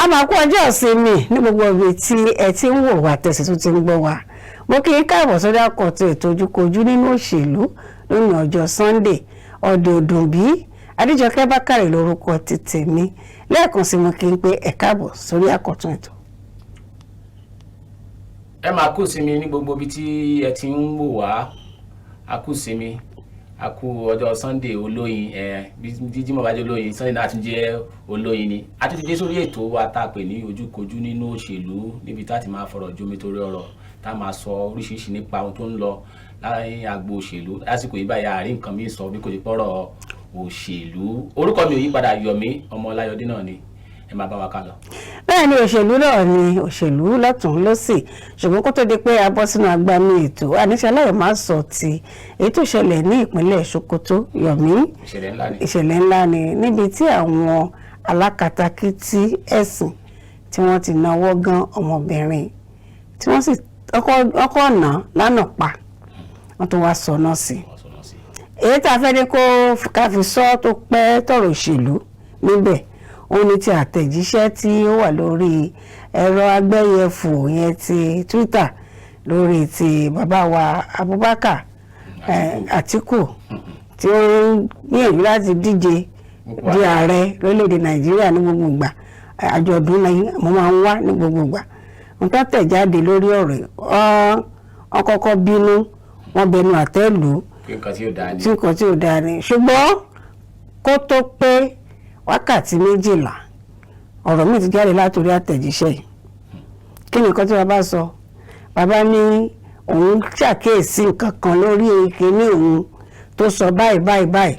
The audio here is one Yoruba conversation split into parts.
A máa kú ọjọ́ ìsinmi ní gbogbo ibi tí ẹ ti ń wò wá, tẹ̀sí tó ti ń gbọ́ wa. Mo kí i káàbọ̀ sórí àkọ́tún ètò Ojúkojú nínú òṣèlú lónìí, ọjọ́ Sunday. Ọ̀dọ̀ òdùnbí Adéjọkẹ́ Bákàrè lórúkọ ti tèmi. Lẹ́ẹ̀kan sí, mo kí n pé ẹ káàbọ̀ sórí àkọ́tún ètò. Ẹ máa kú sinmi ní gbogbo ibi tí ẹ ti ń wò wá. A kú sinmi, a kú ọjọ́ Sunday olóyin. Ẹ bí Jímọ̀ bá jẹ́ olóyin, Sunday náà tún jẹ́ olóyin ni. A tún ti dé sórí ètò wa tá a pè ní Ojúkojú nínú òṣèlú, níbi tá a ti máa fọ̀rọ̀ jomitoro ọ̀rọ̀, tá a máa sọ oríṣiríṣi nípa ohun tó ń lọ láàrin agbo òṣèlú lásìkò yìí báyìí. Àárín nǹkan mi sọ bí kò ti pọ̀rọ̀ òṣèlú. Orúkọ mi ò yí padà, Yọ̀mí ọmọ Ọláyọdé náà ni. Ẹ máa bá wa ká lọ. Bẹ́ẹ̀ ni, òṣèlú náà ni òṣèlú lọ́tún lọ́sì. Ṣùgbọ́n kó tó di pé a bọ́ sínú agbami ètò, àníṣe aláyọ̀ máa sọ ti èyí tó ṣẹlẹ̀ ní ìpínlẹ̀ Sokoto, Yomi. Ìṣẹ̀lẹ̀ ńlá ni. Ìṣẹ̀lẹ̀ ńlá ni, níbi tí àwọn alákatakítí ẹ̀sìn tí wọ́n ti náwó gan ọmọbìnrin, tí wọ́n sì ọkọ̀ nà lánàá pa, wọ́n tún wá sọ náà sí. Wọ́n sọ náà sí. Èyí tá a fẹ́ ní kó ká fi sọ tó pẹ́ tọ̀rọ̀ òṣèlú níbẹ̀, ó ní ti àtẹ̀jíṣẹ́ tí ó wà lórí ẹ̀rọ agbẹ́yẹfò yẹn, ti Twitter, lórí ti bàbá wa Abubakar Atiku, tí ó ń gbìyànjú láti díje di ààrẹ lórílẹ̀‐èdè Nàìjíríà. Ní gbogbo ìgbà àjọ̀dún náà mo máa ń wá ní gbogbo ìgbà. Nǹkan tẹ̀ jáde lórí ọ̀rọ̀ yìí, wọ́n kọ́kọ́ bínú, wọ́n bẹnu àtẹ́ lù ú pé nǹkan tí ò dáa ni. Tí nǹkan tí ò dáa ni. Ṣùgbọ́n kó tó pé wákàtí 12, ọ̀rọ̀ mi ti jáde látòrí àtẹ̀jíṣẹ́ yìí. Kí ni nǹkan tí bàbá sọ? Bàbá ní òun ṣàkíyèsí nǹkan kan lórí kíní òun tó sọ báyìí báyìí báyìí.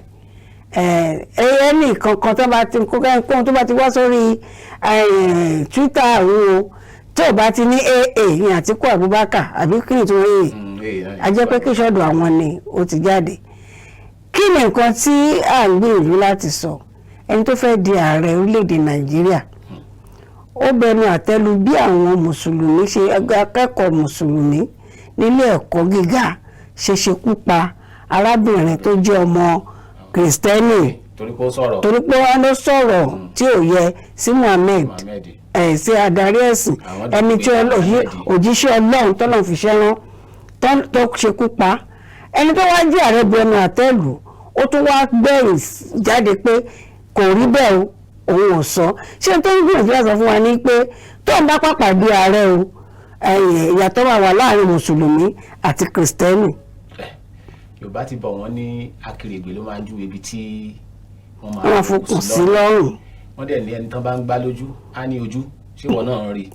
Ẹnì kankan tó bá ti kóhun tó bá ti wá sórí Twitter òun o, tí ò bá ti ní AA ní Àtíkù Abubakar, àbí kí ni tí wọ́n yé, a jẹ́ pé kí sọ́dọ̀ àwọn ni ó ti jáde. Kí ni nǹkan tí à ń gbìyànjú láti sọ? Ẹni tó fẹ́ di ààrẹ orílẹ̀-èdè Nàìjíríà, ó bẹnu àtẹ́lu bí àwọn mùsùlùmí ṣe, akẹ́kọ̀ọ́ mùsùlùmí nílé ẹ̀kọ́ gíga ṣe ṣekú pa arábìnrin tó jẹ́ ọmọ kìrìsìtẹ́nì. Torí pé ó sọ̀rọ̀. Torí pé wọ́n ló sọ̀rọ̀ tí ò yẹ sí Muhammed. Muhammed. Ẹ̀ sí adarí ẹ̀sìn. Àwọn ẹni tí dùn pé Muhammed. Òjíṣẹ́ Ọlọ́run tọ́lọ́run fi ṣẹ́ rán tó ṣekú pa ẹni tó wá jẹ́ ààrẹ bu ẹnu àtẹ́ lù. Ó tún wá gbẹ̀yìn jáde pé kò rí bẹ́ẹ̀ o, òun ò sọ. Ṣé tó ń gbìyànjú láti sọ fún wa ní pé tó ń bá pàpà di ààrẹ o, ìyàtọ̀ máa wà láàrin mùsùlùmí àti kìrìsìtẹ́nì? Yorùbá ti bọ̀, wọ́n ní akèrègbè ló máa ń júwe ibi tí wọ́n wọ́n máa fokùn sí lọ́rùn. Wọ́n dẹ̀ ní ẹni tán bá ń gbá lójú á ní ojú, ṣé ìwọ náà ń rí i?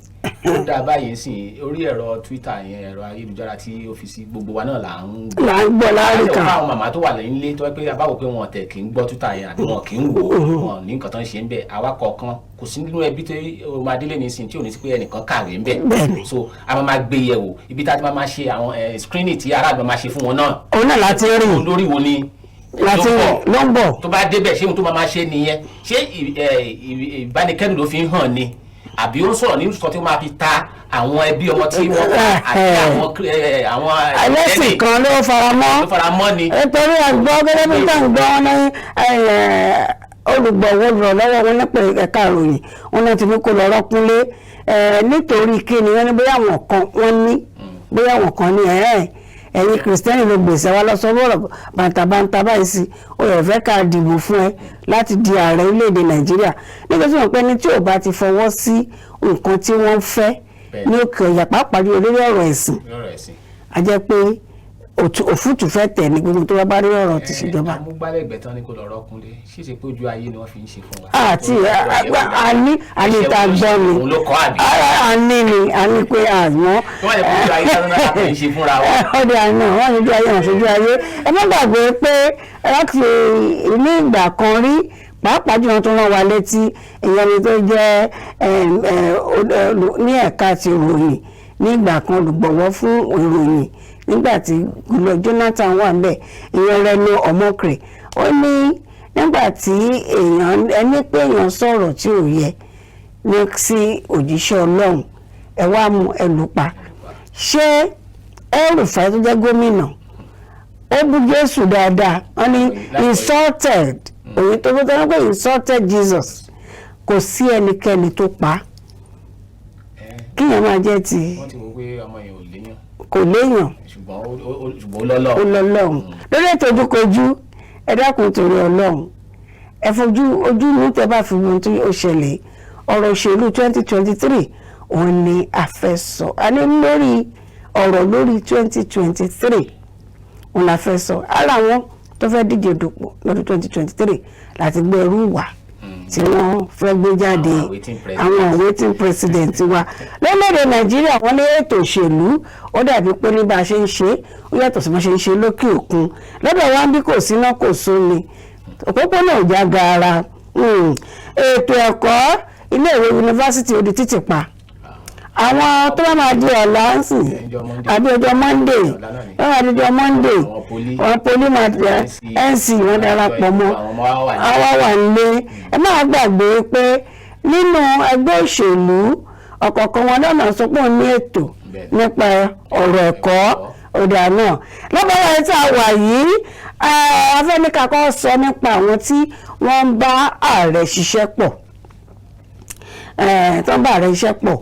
Ó dáa báyìí sìn, orí ẹ̀rọ Twitter yẹn, ẹ̀rọ ayélujára tí ó fi sí, gbogbo wa náà là ń là ń gbọ́ láàrin kan. Àwọn màmá tó wà nílé tó wẹ́ pé abáwo pé wọn tẹ̀ kì í gbọ́ Twitter yẹn àbí wọn kì í wò ó, wọn ní nǹkan tó ń ṣe ń bẹ̀. Àwa kọ̀ọ̀kan, kò sí nínú ẹbí tó máa délé nísìnyí tí ò ní sí pé ẹnìkan kàwé ń bẹ̀. So a máa máa gbé yẹ̀wò ibi tá a ti máa máa ṣe àwọn screening tí aráàlú máa ṣe fún wọn náà. Òun náà láti rìn. Lórí wo ni láti ló ń bọ̀? Ló ń bọ̀. Tó bá débẹ̀, ṣé ohun tó máa máa ṣe nìyẹn? Ṣé ìbánikẹ́dùn ló fi ń hàn ni, àbí ó ń sọ̀rọ̀ ní sọ tí ó máa fi ta àwọn ẹbí ọmọ tí wọ́n pa àti àwọn ẹlẹ́sìn kan ló fara mọ́. Ló fara mọ́ ni. Torí àgbọ̀ gẹ́gẹ́ bí tá à ń gbọ́, wọn ní olùgbọ̀wọ́ olùrànlọ́wọ́ wọn nípa ẹ̀ka ìròyìn, wọn náà ti ní kó lọ rọ́kúnlé nítorí kíni? Wọ́n ní bóyá àwọn kan, wọ́n ní bóyá àwọn kan ní ẹ̀yin kìrìsìtẹ́nì ló gbèsè wa lọ sọ́wọ́ bàǹtàbàǹtà báyìí sí, ó yẹ fẹ́ ká dìbò fún ẹ láti di ààrẹ orílẹ̀-èdè Nàìjíríà. Nígbà tí wọ́n pẹ́ ní tí ò bá ti fọwọ́ sí nǹkan tí wọ́n fẹ́ ní òkè ọ̀yà, pàápàá jùlọ lórí ọ̀rọ̀ ẹ̀sìn, lọ́rọ̀ ẹ̀sìn, a jẹ́ pé òfútù fẹ́ tẹ̀ ní gbogbo tó bá bá rí ọ̀rọ̀ ti ṣèjọba. Amúgbálẹ́gbẹ̀ẹ́ tán ni kò lọ rọ́kúnlé, ṣíṣe pé ojú ayé ni wọ́n fi ń ṣe fún wa. Àti àní ìta gbọ́ ni. Òun ló kọ́ àbí. Àní ni àní pé àmọ́. Tó wà ní ojú ayé tán náà fi ń ṣe fúnra wa. Ọdẹ àná wọn ṣojú ayé, wọn ṣojú ayé. Ẹ má gbàgbé pé láti ní ìgbà kan rí, pàápàá jùlọ tó rán wa létí, ìyẹn ni tó jẹ́ ní ẹ̀ka ti ìròyìn ní ìgbà kan, olùgbọ̀wọ́ fún ìròyìn nígbà tí Goodluck Jonathan wà ń bẹ̀, ìyẹn Reno Omokri, ó ní nígbà tí èèyàn ẹni pé èèyàn sọ̀rọ̀ tí ò yẹ ní sí òjíṣẹ́ Ọlọ́run, ẹ wá mú ẹ lù pa. Ṣé El-Rufai tó jẹ́ gómìnà, ó bú Jésù dáadáa, wọ́n ní insulted òyìn tó tó tẹ́lẹ̀ pé insulted Jesus, kò sí ẹnikẹ́ni tó pa á. Kí yẹn máa jẹ́ ti Wọ́n ti wò pé ọmọ yẹn ò léyàn. Kò léèyàn. Ṣùgbọ́n ṣùgbọ́n ó lọ́lọ́. Ó lọ lọ́hùn lórí ètò Ojúkojú. Ẹ dákun, torí Ọlọ́run, ẹ fojú ojú ní tẹ bá fi ohun tí ó ṣẹlẹ̀. Ọ̀rọ̀ òṣèlú 2023 òun ni a fẹ́ sọ. A ní lórí ọ̀rọ̀ lórí 2023 òun la fẹ́ sọ. Ara wọn tó fẹ́ díje dupò lọ́dún 2023 láti gbé ẹrú wá tí wọ́n fẹ́ gbé jáde. Àwọn awaiting president. Àwọn awaiting president wa lórílẹ̀‐èdè Nàìjíríà, wọ́n ní ètò òṣèlú ó dàbí pé ní bá a ṣe ń ṣe, ó yàtọ̀ sí bá a ṣe ń ṣe lókè òkun. Lọ́dọ̀ wa ń bí, kò síná, kò sómi, òpópónà ò já gaara. Ètò ẹ̀kọ́ iléèwé yunifásitì ó di títì pa. Àwọn tó bá máa di ọ̀la ń sìn Ọjọ́ Monday. àbí ọjọ́ Monday. Ọ̀la náà ni. Wọ́n máa di ọjọ́ Monday. Àwọn poly. Àwọn poly máa di NC. NC, wọ́n darapọ̀ mọ́. Àwọn ọmọ wa wà ní. Àwa wà nílé. Ẹ má gbàgbé pé nínú ẹgbẹ́ òṣèlú, ọ̀kọ̀ọ̀kan wọn lọ́nà sọ pé òun ní ètò nípa ọ̀rọ̀ ẹ̀kọ́ ọ̀dà náà lọ́bàá yẹn tí a wà yìí. Afẹ́nìkà kọ́ sọ nípa àwọn tí wọ́n ń bá ààrẹ ṣiṣẹ́ pọ̀, tó ń bá ààrẹ ṣiṣẹ́ pọ̀,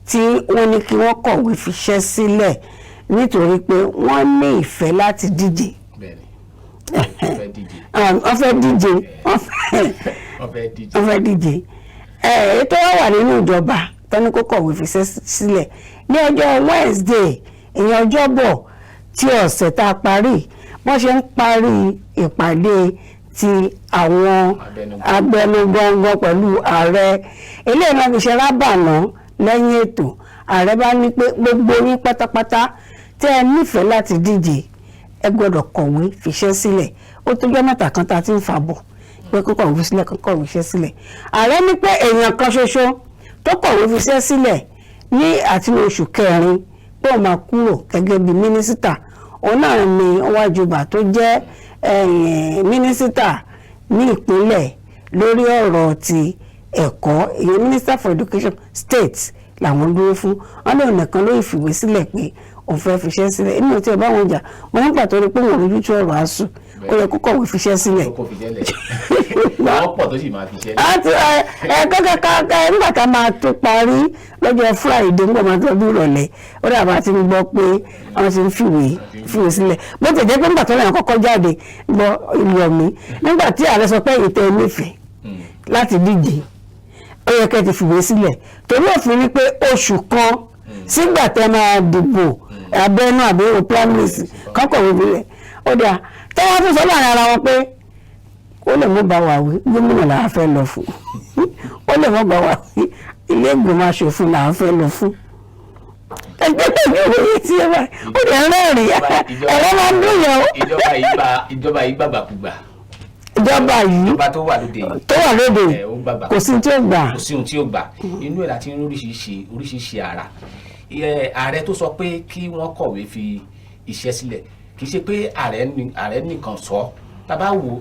tí wọ́n ní kí wọ́n kọ̀wé fiṣẹ́ sílẹ̀ nítorí pé wọ́n ní ìfẹ́ láti díje. Bẹ́ẹ̀ni, wọ́n fẹ́ díje. Wọ́n fẹ́ díje, wọ́n fẹ́ Wọ́n fẹ́ díje. Wọ́n fẹ́ díje. Ètò wa wà nínú ìjọba tó ní kó kọ̀wé fiṣẹ́ sílẹ̀ ní ọjọ́ Wednesday, ìyẹn ọjọ́bọ̀ tí ọ̀sẹ̀ tá a parí. Wọ́n ṣe ń parí ìpàdé ti àwọn abẹnugangan pẹ̀lú ààrẹ, eléyìí náà fi ṣe rábànà. Lẹ́yìn ètò, ààrẹ bá ní pé gbogbo yín pátápátá tẹ́ ẹ nífẹ̀ẹ́ láti díje, ẹ gbọ́dọ̀ kọ̀wé fiṣẹ́ sílẹ̀. Ó tó jọ́ mẹ́ta kan tá a ti ń fà bọ̀ pé kó kọ̀wé sílẹ̀, kó kọ̀wé fiṣẹ́ sílẹ̀. Ààrẹ ní pé èèyàn kan ṣoṣo tó kọ̀wé fiṣẹ́ sílẹ̀ ní àti oṣù kẹrin pé òun máa kúrò gẹ́gẹ́ bí mínísítà, òun náà ni Nwajiuba tó jẹ́ mínísítà ní ìpínlẹ̀ lórí ọ̀rọ̀ ti ẹ̀kọ́, ìyẹn Minister for Education State làwọn dúró fún. Wọn lóun nìkan ló ìfìwé sílẹ̀ pé òun fẹ́ fiṣẹ́ sílẹ̀. Èmi ò tiẹ̀ bá wọn jà. Mo nígbà tó rí pé òun ò rójú tó ọ̀rọ̀ ASUU, ó yẹ kó kọ̀wé fiṣẹ́ sílẹ̀. Kó fi jẹ́lẹ̀, wọ́n pọ̀ tó sì máa fi ṣẹ́. Àti ẹ ẹ kẹ́kẹ́ nígbà tá a máa tó parí lọ́jọ́ Friday, nígbà máa tó bí ìrọ̀lẹ́, ó dàbà ti ń gbọ́ pé wọ́n ti ń fìwé sílẹ̀. Bó ti jẹ́ pé nígbà tó lẹ́yìn kọ́kọ́ jáde gbọ́ ìlú mi, nígbà tí ààrẹ sọ pé ìtẹ́ nífẹ̀ẹ́ láti díje, ó yẹ kẹ́ ti fìwé sílẹ̀, torí òfin ni pé oṣù kan sígbà tẹ́ máa dìbò abẹ́nú àbí primaries kọ́kọ̀wé sílẹ̀. Ó dáa tẹ́wọ́n tún sọ láàrin ara wọn pé ó lè mú bá wa wí, gómìnà là á fẹ́ lọ fún, ó lè mú bá wa wí, ilé ìgbìmọ̀ aṣòfin là á fẹ́ lọ fún. Ẹgbẹ́ pẹ̀lú ìwòye tí ẹ bá ó lè rẹ́rìn-ín, ẹ̀rọ máa ń dùn yẹn o. Ìjọba yìí gbàgbàkúgbà. Ìjọba yìí Ìjọba tó wà lóde yìí tó wà lóde ẹ, ó gbàgbà. Kò sí tí ó gbà. Kò sí ohun tí ó gbà. Inú ẹ̀ láti ń rí oríṣiríṣi oríṣiríṣi ara. Ààrẹ tó sọ pé kí wọ́n kọ̀wé fi iṣẹ́ sílẹ̀, kì í ṣe pé ààrẹ nìkan sọ. Tá bá wo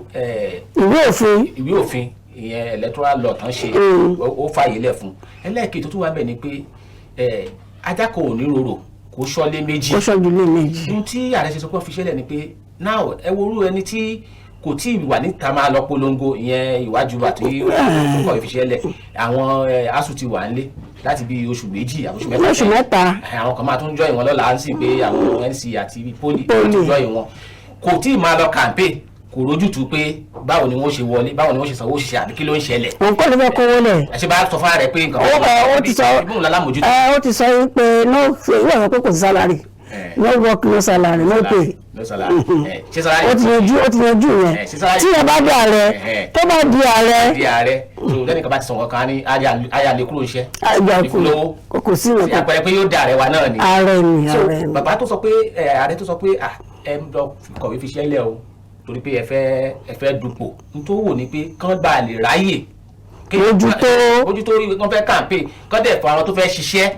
ìwé òfin, ìwé òfin, ìyẹn electoral law tán ṣe, ó fààyè lẹ̀ fún. Ẹlẹ́ẹ̀kejì tó tún wà bẹ́ẹ̀ ni pé ajá kò ní rorò kó ṣọ́lé méjì. Ó ṣọ́jú lé méjì. Ohun tí ààrẹ ṣe sọ pé wọ́n fi ṣẹlẹ̀ ni pé now, ẹ wo orú ẹni tí kò tí ì wà níta máa lọ polongo, ìyẹn ìwájú àti kókò ìfiṣẹ́lẹ̀. Àwọn ASUU ti wà nílé láti bí oṣù 2 àbí oṣù 3. Oṣù 3. Àwọn kan máa tún join wọn lọ́la ń sìn pé àwọn NC àti poly Poly. tún join wọn. Kò tí ì máa lọ campaign, kò rójútu pé báwo ni wọ́n ṣe wọlé, báwo ni wọ́n ṣe sanwó òṣìṣẹ́, àbí kí ló ń ṣẹlẹ̀. Òun kọ́ ló fẹ́ kówó lẹ̀. Ẹ ṣe bá sọ fún ààrẹ pé nǹkan Ó ti sọ ìbùn lálámójútó. Ẹ ó ti sọ wípé no, ìwé ọ̀sán pé kò sí salary. No work, no salary, no pay. No salary. Ṣé salary Ó ti yanjú, ó ti yanjú yẹn. Ṣé salary Tí ẹ bá di ààrẹ, tó bá di ààrẹ, di ààrẹ tó lẹ́nìkan bá ti sọ̀rọ̀ kan ní ayálé kúrò iṣẹ́ àgbà ìfúnlówó kò sí ṣe nǹkan. Àpẹẹrẹ pé yóò di ààrẹ wa náà ni. Ààrẹ ni. So Ààrẹ ni. bàbá tó sọ pé ààrẹ tó sọ pé ẹ ń lọ kọ̀wé fi ṣẹlẹ̀ o torí pé ẹ fẹ́ dupò, n tó wò ní pé kán bá lè ráyè Mójútó. Mójútó, wọ́n fẹ́ campaign, kán dẹ̀ fún àwọn tó fẹ́ ṣiṣẹ́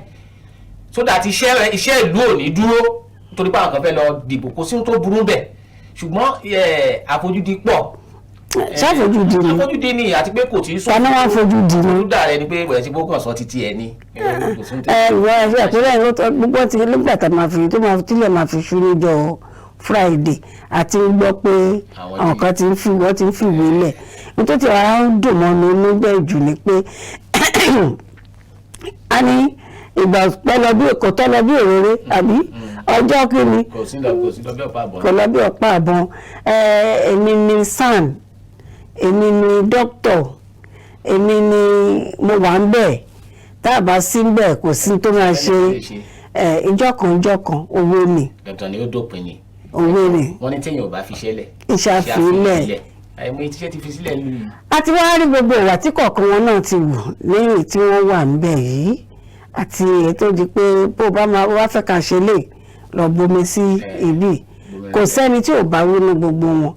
so that iṣẹ́ ìlú ò ní dúró nítorí pé àwọn kan fẹ́ lọ dìbò. Kò sí ohun tó burú bẹ̀, ṣùgbọ́n àfojúdi pọ̀. Ṣàfojúdi ni. Àfojúdi ni, àti pé kò tí ì sọ. Ta ni wọ́n fojú di ni? Àfojúdi rẹ ni pé wẹ̀rẹ̀ tí bó kàn sọ títí ẹ ní. Kò sí ohun tó- Ẹ ìwọ ẹ fi àpẹẹrẹ ìwọ tó gbogbo ti nígbà tá a máa fi tó máa tílẹ̀ máa fi ṣú níjọ́ Friday, àti ń gbọ́ pé Àwọn àwọn kan ti ń fi wọ́n ti ń fìwé lẹ̀. Nítorí tí wàá ń dùn mọ́ mi níbẹ̀ jù ni pé a ní Ìgbà pẹ́ lọ bí kò tọ́ lọ bí òréré, àbí ọjọ́ kí ni? Kò sí lọ bí ọ̀pá àbọ̀. Kò lọ bí ọ̀pá àbọ̀n. Èmi ni SAN, èmi ni dókítọ̀, èmi ni mo wà ń bẹ̀, tá a bá sí ń bẹ̀, kò sí tó máa ṣe. Ẹni tó lè ṣe. Ìjọ́ kan, ìjọ́ kan, owó ni. Dandan ni, ó dópin ni. Owó ni. Wọ́n ní téèyàn ò bá fi ṣẹlẹ̀, iṣẹ́ àfilẹ̀. Àìmọ̀ tíṣẹ́ ti fi sílẹ̀ lù yìí. A ti wá rí gbogbo ìwà tí kọ̀ọ̀kan wọn náà ti wù lẹ́yìn tí wọ́n wà ńbẹ̀ yìí, àti èyí tó di pé bó bá máa wá fẹ́ ká ṣe lè lọ bomi sí ibi. Bomi. Kò sẹ́ni tí ò bá wí ní gbogbo wọn.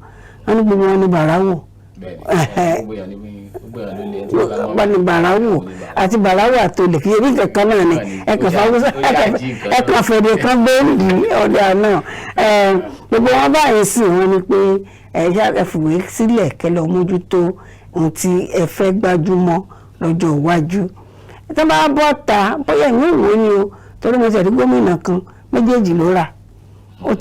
Wọn ní gbogbo wọn ní bàrà wò. Bẹ́ẹ̀ni, gbogbo èèyàn ní, gbogbo èèyàn ló lè ẹni tí wọ́n bá Wọn ní bàrà wò, àti bàrà wò àtòlè, kì í ṣe bí kankan náà ni. Ẹ̀kan fàwùsà, ẹ̀kan fèrè kan gbé ní ọ̀dà náà. Gbogbo wọn báyìí sì wọn ni pé ẹ ṣá ẹ fìwé sílẹ̀ kẹ́ lọ mójútó ohun tí ẹ fẹ́ gbájúmọ́ lọ́jọ́ iwájú. Tó bá bọ́ ta, bóyá ìwé ìwé ni o, torí mo ṣẹ̀rí gómìnà kan, méjèèjì ló rà. Ó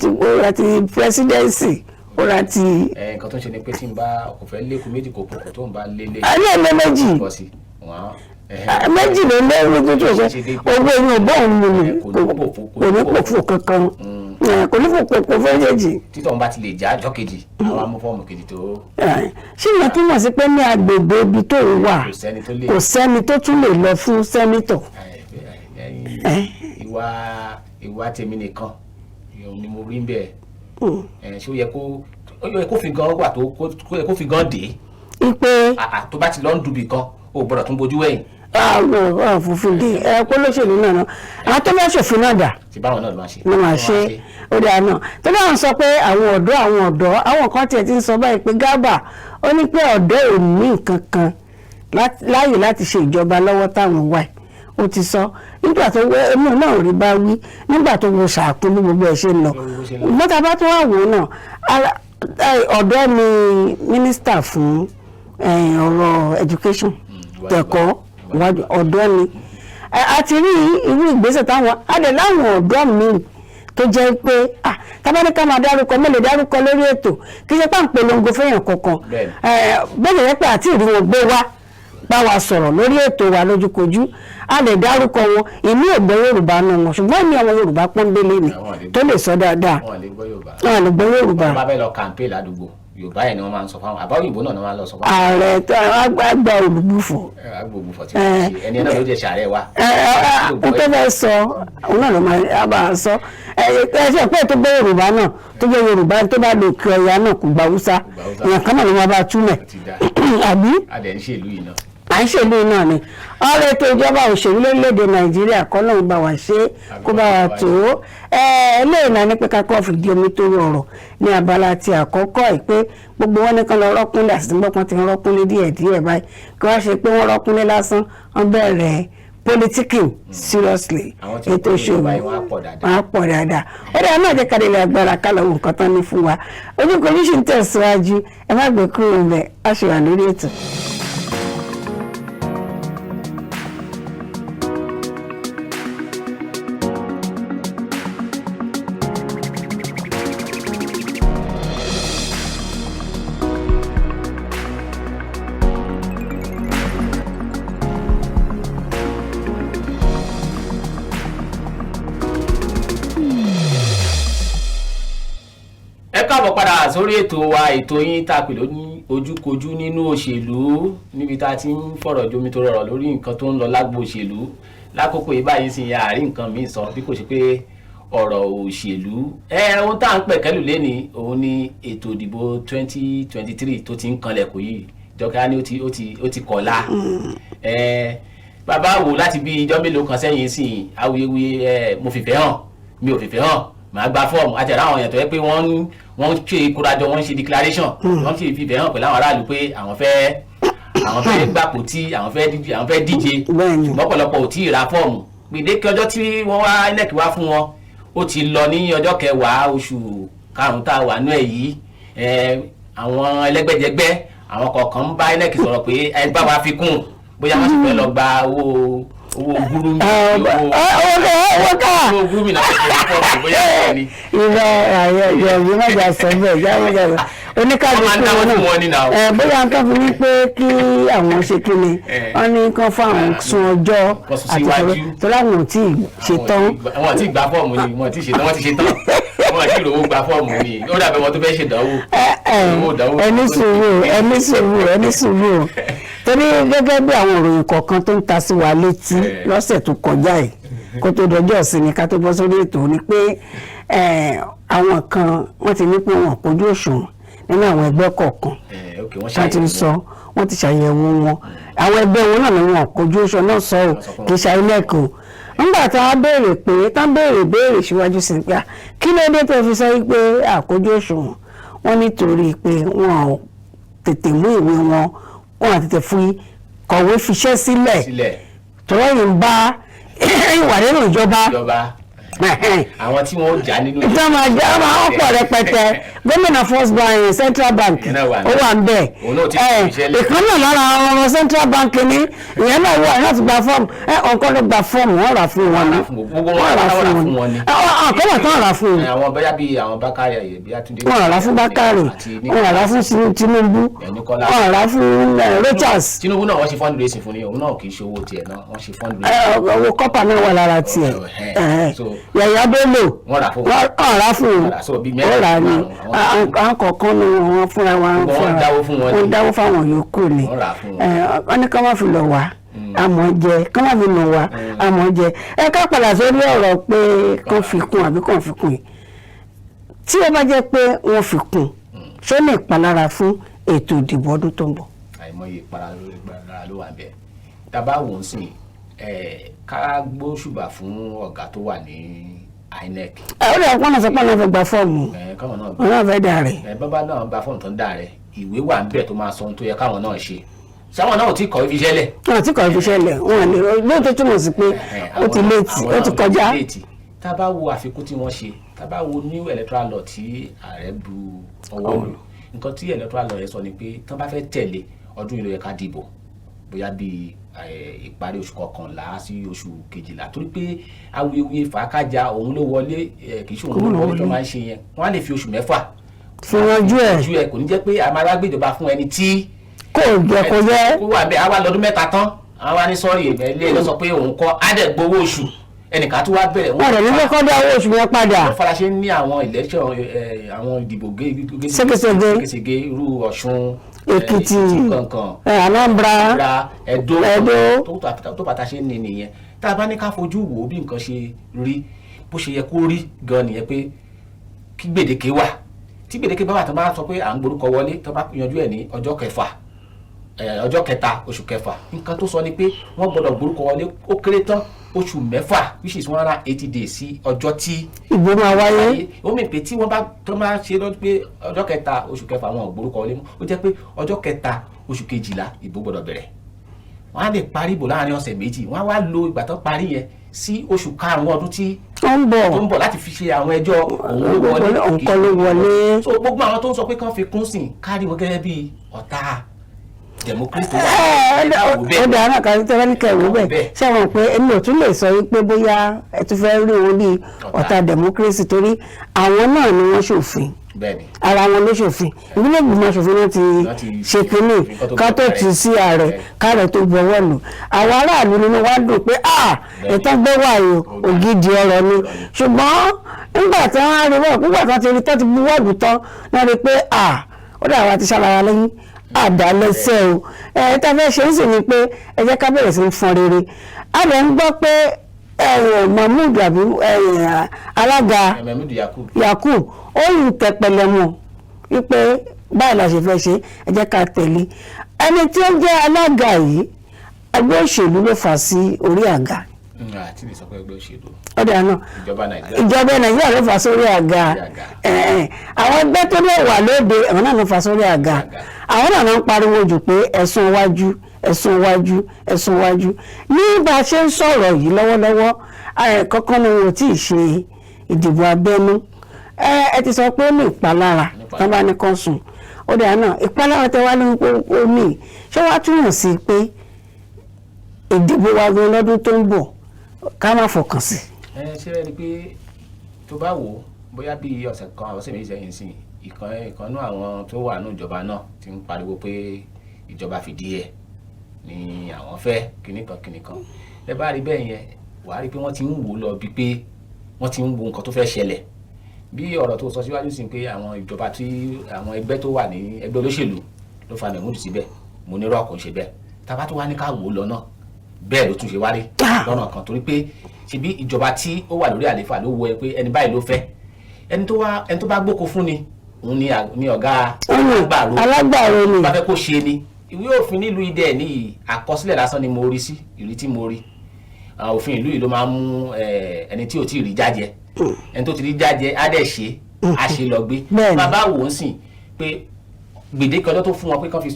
ra ti presidency, ó ra ti Ẹ nǹkan tó ń ṣe ni pé tí n bá kò fẹ́ lékun méjì, kò pọ̀ tó ń bá lélẹ̀. Alẹ́ ilé méjì. Bọ́ sí wọn á. Méjì ló lé ní tó ṣe owó inú bọ́ọ̀lù mu ni. Kò ní pòfo. Kò ní pòfo kankan. Kò ní pòfo méjèèjì. Títọ̀ ń bá ti lè já ọjọ́ kejì, àwọn amú fọ́ọ̀mù kejì tó. Ṣé ìyẹn túmọ̀ sí pé ní agbègbè ibi tó ń wà, Kò sẹ́ni tó lè. kò sẹ́ni tó tún lè lọ fún senator? Ìwà tèmi nìkan ni mo rí ń bẹ́ẹ̀. Ṣé ó yẹ kó fi gan wà tó kó yẹ kó fi gan dé? Ipe Àà, tó bá ti lọ ń dubì kan, o ò gbọ́dọ̀ tún bojú wẹ̀yìn. Àwọn òfin dé ẹ kó lóṣèlú náà náà, àwọn tó bá ṣòfin náà dà? Tí báwọn náà ló máa ṣe. Ló máa ṣe. Ó dáa náà. Tó bá ń sọ pé àwọn ọ̀dọ́, àwọn ọ̀dọ́, àwọn kan tiẹ̀ ti ń sọ báyìí pé Garba ó ní pé ọ̀dọ́ ò ní nǹkan kan láàyè láti ṣe ìjọba lọ́wọ́ táwọn wà yìí. Ó ti sọ nígbà tó wẹ ẹmú náà ò rí bá wí nígbà tó wo ṣàkóso bí gbogbo ẹ̀ ṣe ń lọ. Bó ṣe ń lọ. Mọ́tà bá tó wà wò ó náà, ọ̀dọ́ ni mínísítà fún ọ̀rọ̀ education, tẹ̀kọ́ ìwájú ọ̀dọ́ ni. A ti rí irú ìgbésẹ̀ táwọn adẹ̀ láwọn ọ̀dọ́ míì tó jẹ́ pé tábàní ká máa dárúkọ mélòó dárúkọ lórí ètò, kì í ṣe pà ń polongo fẹ́yàn kankan. Bẹ́ẹ̀ yẹ pé àti ìrí wọn gbé wá bá wa sọ̀rọ̀ lórí ètò wa lójúkojú, a lè dárúkọ wọn. Ìmí ò gbọ́ Yorùbá nù wọn, ṣùgbọ́n ìmí àwọn Yorùbá pọ́nbélé ni Àwọn àlè tó lè sọ dáadáa. Wọn lè gbọ́ Yorùbá. Wọn lè gbọ́ Yorùbá. Wọn bá fẹ́ lọ campaign ládùúgbò, Yorùbá yẹn ni wọ́n máa ń sọ fáwọn, àbá òyìnbó náà ni wọ́n máa ń lọ sọ fáwọn. Ààrẹ tó àgbà olùgbùfọ̀. Agbègbè fọ̀tí wọ́n ṣe ẹni náà ló jẹ́ sàárẹ̀ wa. Ẹ ẹ ẹ, tó fẹ́ sọ òun náà ló máa bá a sọ. Ẹ ẹ ṣe pé tó gbọ́ Yorùbá náà, tó jẹ́ Yorùbá, tó bá lò kí ọya náà, kò gba Haúsá. Gba Haúsá. Èèyàn kan náà ló máa bá a túmẹ̀. Ti dá. Àbí? A dẹ̀ ń ṣe ìlú yìí náà. À ń ṣèlú náà ni ọ̀rọ̀ ètò ìjọba òṣèlú lórílẹ̀‐èdè Nàìjíríà kọ́ lóun bá wa ṣe, kó bá wa tó. Ẹ eléyìí náà ní pé kakọ́ fìdí omi tó rọrọ̀ ní abala ti àkọ́kọ́ ẹ̀, pé gbogbo wọn ní kán lọ rọ́kúnlé, àti gbọ́pọ́n ti ń rọ́kúnlé díẹ̀ díẹ̀ báyìí. Kí wọ́n ṣe pé wọ́n rọ́kúnlé lásán, wọ́n bẹ̀rẹ̀ politicking seriously. Àwọn tí ètò wọ́n kọ́ òṣèlú Yorùbá yìí, wọ́n á pọ̀ dáadáa. Wọ́n á pọ̀ dáadáa. Ó dáa náà, jẹ́ ká lè agbára ká lọ wo nǹkan tán ní fún wa. Ojúkojú sì ń tẹ̀síwájú, ẹ má gbé kúrò ń bẹ̀, á ṣe wà lórí ètò. Ẹ káàbọ̀ padà sórí ètò wa, ètò yín tá a pè lóní Ojúkojú nínú òṣèlú, níbi tá a ti ń fọ̀rọ̀ jomi tó rọrọ̀ lórí nǹkan tó ń lọ lágbo òṣèlú lákòókò yìí báyìí. Sì àárín nǹkan míì sọ bí kò ṣe pé ọ̀rọ̀ òṣèlú. Ẹ ohun tá à ń pẹ̀kẹ́lù léni òun ni ètò ìdìbò 2023 tó ti ń kanlẹ̀kùn yìí. Jọkẹ́ á ní ó ti kọ̀la. Ẹ bàbá wò láti bí ijọ́ mélòó kan sẹ́yìn sí awuyewuye, ẹ mo fìfẹ́ hàn, mi ò fìfẹ́ hàn, màá gba fọ́ọ̀mù, àti ẹ̀rọ àwọn èèyàn tó yẹ pé wọ́n ń ṣe ìkórajọ, wọ́n ń ṣe declaration, wọ́n ń ṣe ìfìfẹ́ hàn pẹ̀lú àwọn aráàlú pé àwọn fẹ́ gbapò tí àwọn fẹ́ díje. Ṣùgbọ́n ọ̀pọ̀lọpọ̀ ò tí ì ra fọ́ọ̀mù. Gbèdéke ọjọ́ tí wọ́n wá INEC wá fún wọn, ó ti lọ ní ọjọ́ kẹwàá oṣù karùn-ún tá a wà nú ẹ̀ yìí. Àwọn ẹlẹ́gbẹ́jẹgbẹ́, àwọn kọ̀ọ̀kan ń bá INEC sọ̀rọ̀ pé ẹ bá wa fi kún, bóyá wọ́n sì fẹ́ lọ gba owó. Owó gúrú mi. Owó ká. Owó gúrú mi náà fi ṣe fọ́ọ̀mù bóyá ẹ̀ ni. Ìrọ̀ ayé ìjọba má jà sọ bẹ́ẹ̀, ìjà má jà sọ oníkàlùkù. Wọ́n máa ń dáwọ́ fún wọn ní now. Ẹ bóyá nǹkan fi ní pé kí àwọn ṣe kí ni, wọ́n ní kán fún àwọn sún ọjọ́ Kán sún àti síwájú. torí àwọn ò tí ì ṣetán. Àwọn àti gba fọ́ọ̀mù ni wọ́n ti ṣetán, wọ́n ti ṣetán, wọ́n àti ìrówó gba fọ́ọ̀mù ni. Ó dàbí wọn tó fẹ́ ṣèdánwò. Owó ìdánwò. Ẹni sùúrù, ẹni sùúrù, ẹni sùúrù, torí gẹ́gẹ́ bí àwọn ìròyìn kọ̀ọ̀kan tó ń ta sí wa létí lọ́sẹ̀ tó kọjá yìí, kó tó dọjọ́ ìsinmi, ká tó bọ́ sórí ètò, ni pé àwọn kan wọ́n ti ní pé wọn kójú òṣùwọ̀n nínú àwọn ẹgbẹ́ kọ̀ọ̀kan. Ok, wọ́n Wọ́n ti ṣàyẹ̀wò. sọ, wọ́n ti ṣàyẹ̀wò wọn, àwọn ẹgbẹ́ wọn náà ni wọn kójú òṣùwọ̀n náà sọ ọ́, kì í ṣe INEC o. Nígbà tá a béèrè pé tá a béèrè béèrè síwájú sí pé kí ló dé tó fi sọ pé àkójú òṣùwọ̀n, wọ́n nítorí pé wọn ò tètè mú ìwé wọn, wọn à tètè fi kọ̀wé fiṣẹ́ sílẹ̀ sílẹ̀. Tọ́wọ́ yìí ń bá ìwà nínú ìjọba. Ìjọba, àwọn tí wọ́n jà nínú. Ìjọba máa jẹ́ ọmọ àwọn pọ̀ rẹpẹtẹ. Gómìnà First Bank, Central Bank, Ìyẹn náà wà ó wà ń bẹ̀. Òun náà ti fi iṣẹ́ lẹ̀. Ìkan náà lára àwọn ọmọ Central Bank ní ìyẹn náà wà láti gba fọ́ọ̀mù. Ọ̀kan ló gba fọ́ọ̀mù, wọ́n rà fún wọn ni. Gbogbo wọn rà fún wọn ni. Ọ̀kan wà tán rà fún wọn. Àwọn bóyá bíi àwọn Bákàrè àyè bíi Àtúndé. Wọ́n rà fún Bákàrè, wọ́n rà fún Tinubu, Nicola. wọ́n rà fún Rochas. Tinubu náà, wọ́n ṣe fundraising fún ni. Òun náà kì í ṣe owó tiẹ̀ náà, wọ́n ṣe fundraising. Owó kọ́pà náà wà lára tiẹ̀. Yàyà Bello, Wọ́n rà fún. Wọ́n rà fún. Wọ́n rà, so bíi ó mẹ́rin, rà ní márùn-ún, àwọn kọ̀ọ̀kan ní wọn fúnra wọn. Gbogbo wọn Fúnra dáwó fún wọn ni. Wọ́n dáwó fáwọn yòókù ni. Wọ́n rà fún wọn. Wọ́n ní ká má fi lọ̀ wá àmọ́ jẹ, ká má fi nà wá àmọ́ jẹ. Ẹ ká padà sórí ọ̀rọ̀ pé kán fi kún àbí kán fi kún yìí. Tí ó bá jẹ́ pé wọ́n fi kún, ṣó ní ìpalára fún ètò ìdìbò ọdún tó ń bọ̀? Àìmọye ìpalára ló wà ń bẹ. Tá bá wò ó sìn ká gbóṣùbà fún ọ̀gá tó wà ní INEC. Ẹ ó lè wọ́n náà sọ pé wọ́n fẹ́ gba fọ́ọ̀mù. Káwọn náà Wọ́n náà fẹ́ dà rẹ̀. Bàbá náà gba fọ́ọ̀mù tó ń dà rẹ̀, ìwé wà ń bẹ tó máa sọ ohun tó yẹ káwọn náà ṣe. Sáwọn náà ò tí kọ́ ifiṣẹ́ lẹ̀. Wọn àti kọ̀ fi ṣẹlẹ̀, wọn lè lóòótọ́ túmọ̀ sí pé ó ti late, ó ti kọjá. Tá a bá wo àfikún tí wọ́n ṣe, tá a bá wo new electoral law tí ààrẹ bu ọwọ́ lù, nǹkan tí electoral law yẹn sọ ni pé tán bá fẹ́ tẹ̀lé, ọdún yìí ló yẹ ká dìbò, bóyá bíi ìparí oṣù kọkànlá sí oṣù kejìlá, torí pé awuyewuye fàákàjà, òun ló wọlé, kì í ṣe òun ló wọlé tó máa ń ṣe yẹn, wọ́n á lè fi oṣù 6 fi yanjú ẹ̀. Yanjú ẹ̀. Kò ní jẹ́ pé a máa wá gbéjọba fún ẹni tí kò jẹ́ kó jẹ́ kó wà bẹ́ẹ̀, àwa lọ́dún 3 tán, àwa ní sọ́ọ̀rì, ilé ẹjọ́ sọ pé òun kọ́, á dẹ̀ gbowó oṣù, ẹnìkan tó wá bẹ̀rẹ̀. Wọn rẹ̀ ní kọ́kọ́ dá owó oṣù yẹn padà. Wọ́n fara ṣe ní àwọn election, àwọn ìdìbò Ségesège. ségesège, irú Ọ̀ṣun, Èkìtì, kankan, Anambra, ra Ẹdó. Ẹdó. Tó bàtà ṣe ń ní nìyẹn. Tá a bá ní ká fojú wò ó bí nǹkan ṣe rí, bó ṣe yẹ kó rí gan nìyẹn, pé kí gbèdéke wà. Tí gbèdéke bá wà, tó bá sọ pé à ń gborúkọ wọlé, tó bá yanjú ẹ̀ ní ọjọ́ kẹfà, ọjọ́ kẹta oṣù kẹfà, nǹkan tó sọ ni pé wọ́n gbọ́dọ̀ gborúkọ wọlé ó kéré tán oṣù 6, which is 180 days sí ọjọ́ tí ìbò máa wáyé. Ó mì pé tí wọ́n bá tó máa ṣe lọ́dún pé ọjọ́ kẹta oṣù kẹfà wọn ò gborúkọ wọlé mọ́, ó jẹ́ pé ọjọ́ kẹta oṣù kejìlá ìbò gbọ́dọ̀ bẹ̀rẹ̀. Wọ́n á lè parí ìbò láàrin ọ̀sẹ̀ 2. Wọ́n á wá lo ìgbà tó parí yẹn sí oṣù karùn-ún ọdún tí ó ń bọ̀ tó ń bọ̀ láti fi ṣe àwọn ẹjọ́ òun ló wọlé. Òun kọ́ ló wọlé. So gbogbo àwọn tó ń sọ pé kán fi kún sìn, kárí wọn gẹ́gẹ́ bí ọ̀tá democracy tó wà. Ó dáa náà, kárí tẹ́lẹ̀ ní kẹrù bẹ́ẹ̀. Ṣé wọn pé èmi ò tún lè sọ wípé bóyá ẹ tún fẹ́ rí wọn bí ọ̀tá democracy, torí àwọn náà ni wọ́n ṣòfin. Ara wọn ló ṣòfin, ìbílẹ̀ ìgbìmọ̀ aṣòfin náà ti ṣe kínní ká tó ti sí ààrẹ, káàrẹ tó gbọ́wọ́ lù. Àwọn aráàlú nínú wa dùn pé ìtàn gbé wà yìí, ògidì ọ̀rọ̀ ni. Ṣùgbọ́n nígbà tí wọ́n á rí wọ́n, nígbà tí wọ́n ti rí tó ti buwọ́ lù tán náà, rí pé ó dà wá ti ṣàlàyé lẹ́yìn àdálẹ́sẹ̀ o. Ẹ tá a fẹ́ ṣe ń sì ni pé ẹ jẹ́ ká bẹ̀rẹ̀ sí í fọn rere. A lè ń gbọ́ pé Mahmood àbí alága Yakub, ó yìn tẹpẹlẹ mọ́ wípé báyìí la ṣe fẹ́ ṣe, ẹ jẹ́ ká tẹ̀lé. Ẹni tí ó jẹ́ alága yìí, ẹgbẹ́ òṣèlú ló fà sí orí àga. Àti lè sọ pé ẹgbẹ́ òṣèlú. Ọ̀dà náà. Ìjọba Nàìjíríà. Ìjọba Nàìjíríà ló fà sórí àga. Àwọn ẹgbẹ́ tó lè wà lóde, àwọn náà ló fà sórí àga. Àwọn náà ló ń pariwo jù pé ẹ̀sùn iwájú, ẹ̀sùn iwájú, ẹ̀sùn iwájú. Ní bá a ṣe ń sọ̀rọ̀ yìí lọ́wọ́lọ́wọ́, kankan ni wọn ò tí ì ṣe ìdìbò abẹ́nú. Ẹ ti sọ pé ó ní ìpalára tán bá ní kán sùn. Ọ̀dà náà, ìpalára tẹ wá ní ó ní, ṣé wàá túmọ̀ sí pé Ìdìbò wa gan lọ́dún tó ń bọ̀, ká má fọkàn sí. Ẹ ṣe rẹ ni pé tó bá wò ó, bóyá bíi ọ̀sẹ̀ kan àwọn ọ̀sẹ̀ 2 sẹ́yìn sí, ìkan náà àwọn tó wà ní ìjọba náà ti ń pariwo pé ìjọba fìdí ẹ̀ ni àwọn fẹ́, kíní kan kíní kan. Ẹ bá rí bẹ́ẹ̀ yẹn, wàá rí pé wọ́n ti ń wò ó lọ bíi pé wọ́n ti ń wo nǹkan tó fẹ́ ṣẹlẹ̀. Bí ọ̀rọ̀ tó sọ síwájú sí pé àwọn ìjọba tí àwọn ẹgbẹ́ tó wà ní ẹgbẹ́ olóṣèlú ló fa Mẹ̀múdù síbẹ̀, mo ní rọ́ọ̀kù ń ṣe bẹ́ẹ̀. Tá a bá tó wá ní ká wò ó lọ náà, bẹ́ẹ̀ ló tún ṣe wárí lọ́nà kan, torí pé ṣebí ìjọba tí ó wà lórí àlééfà ló wo ẹ pé ẹni báyìí ló fẹ́. Ẹni tó wá, ẹni tó bá gbóko fún ni òun ni ọ̀gá alágbàro. Alágbàro ni. Bá fẹ́ kó ṣe ni ìwé òfin nílùú idẹ ní àkọsílẹ̀ lásán ni mo rí sí ìrí tí mo rí. Òfin ìlú yìí ló máa ń mú ẹni tí ò tí ì rí jájẹ, ẹni tó ti rí jájẹ á dẹ̀ ṣe á ṣe lọ gbé. Bàbá wò ó sìn pé gbèdéke ọjọ́ tó fún wọn pé kán fi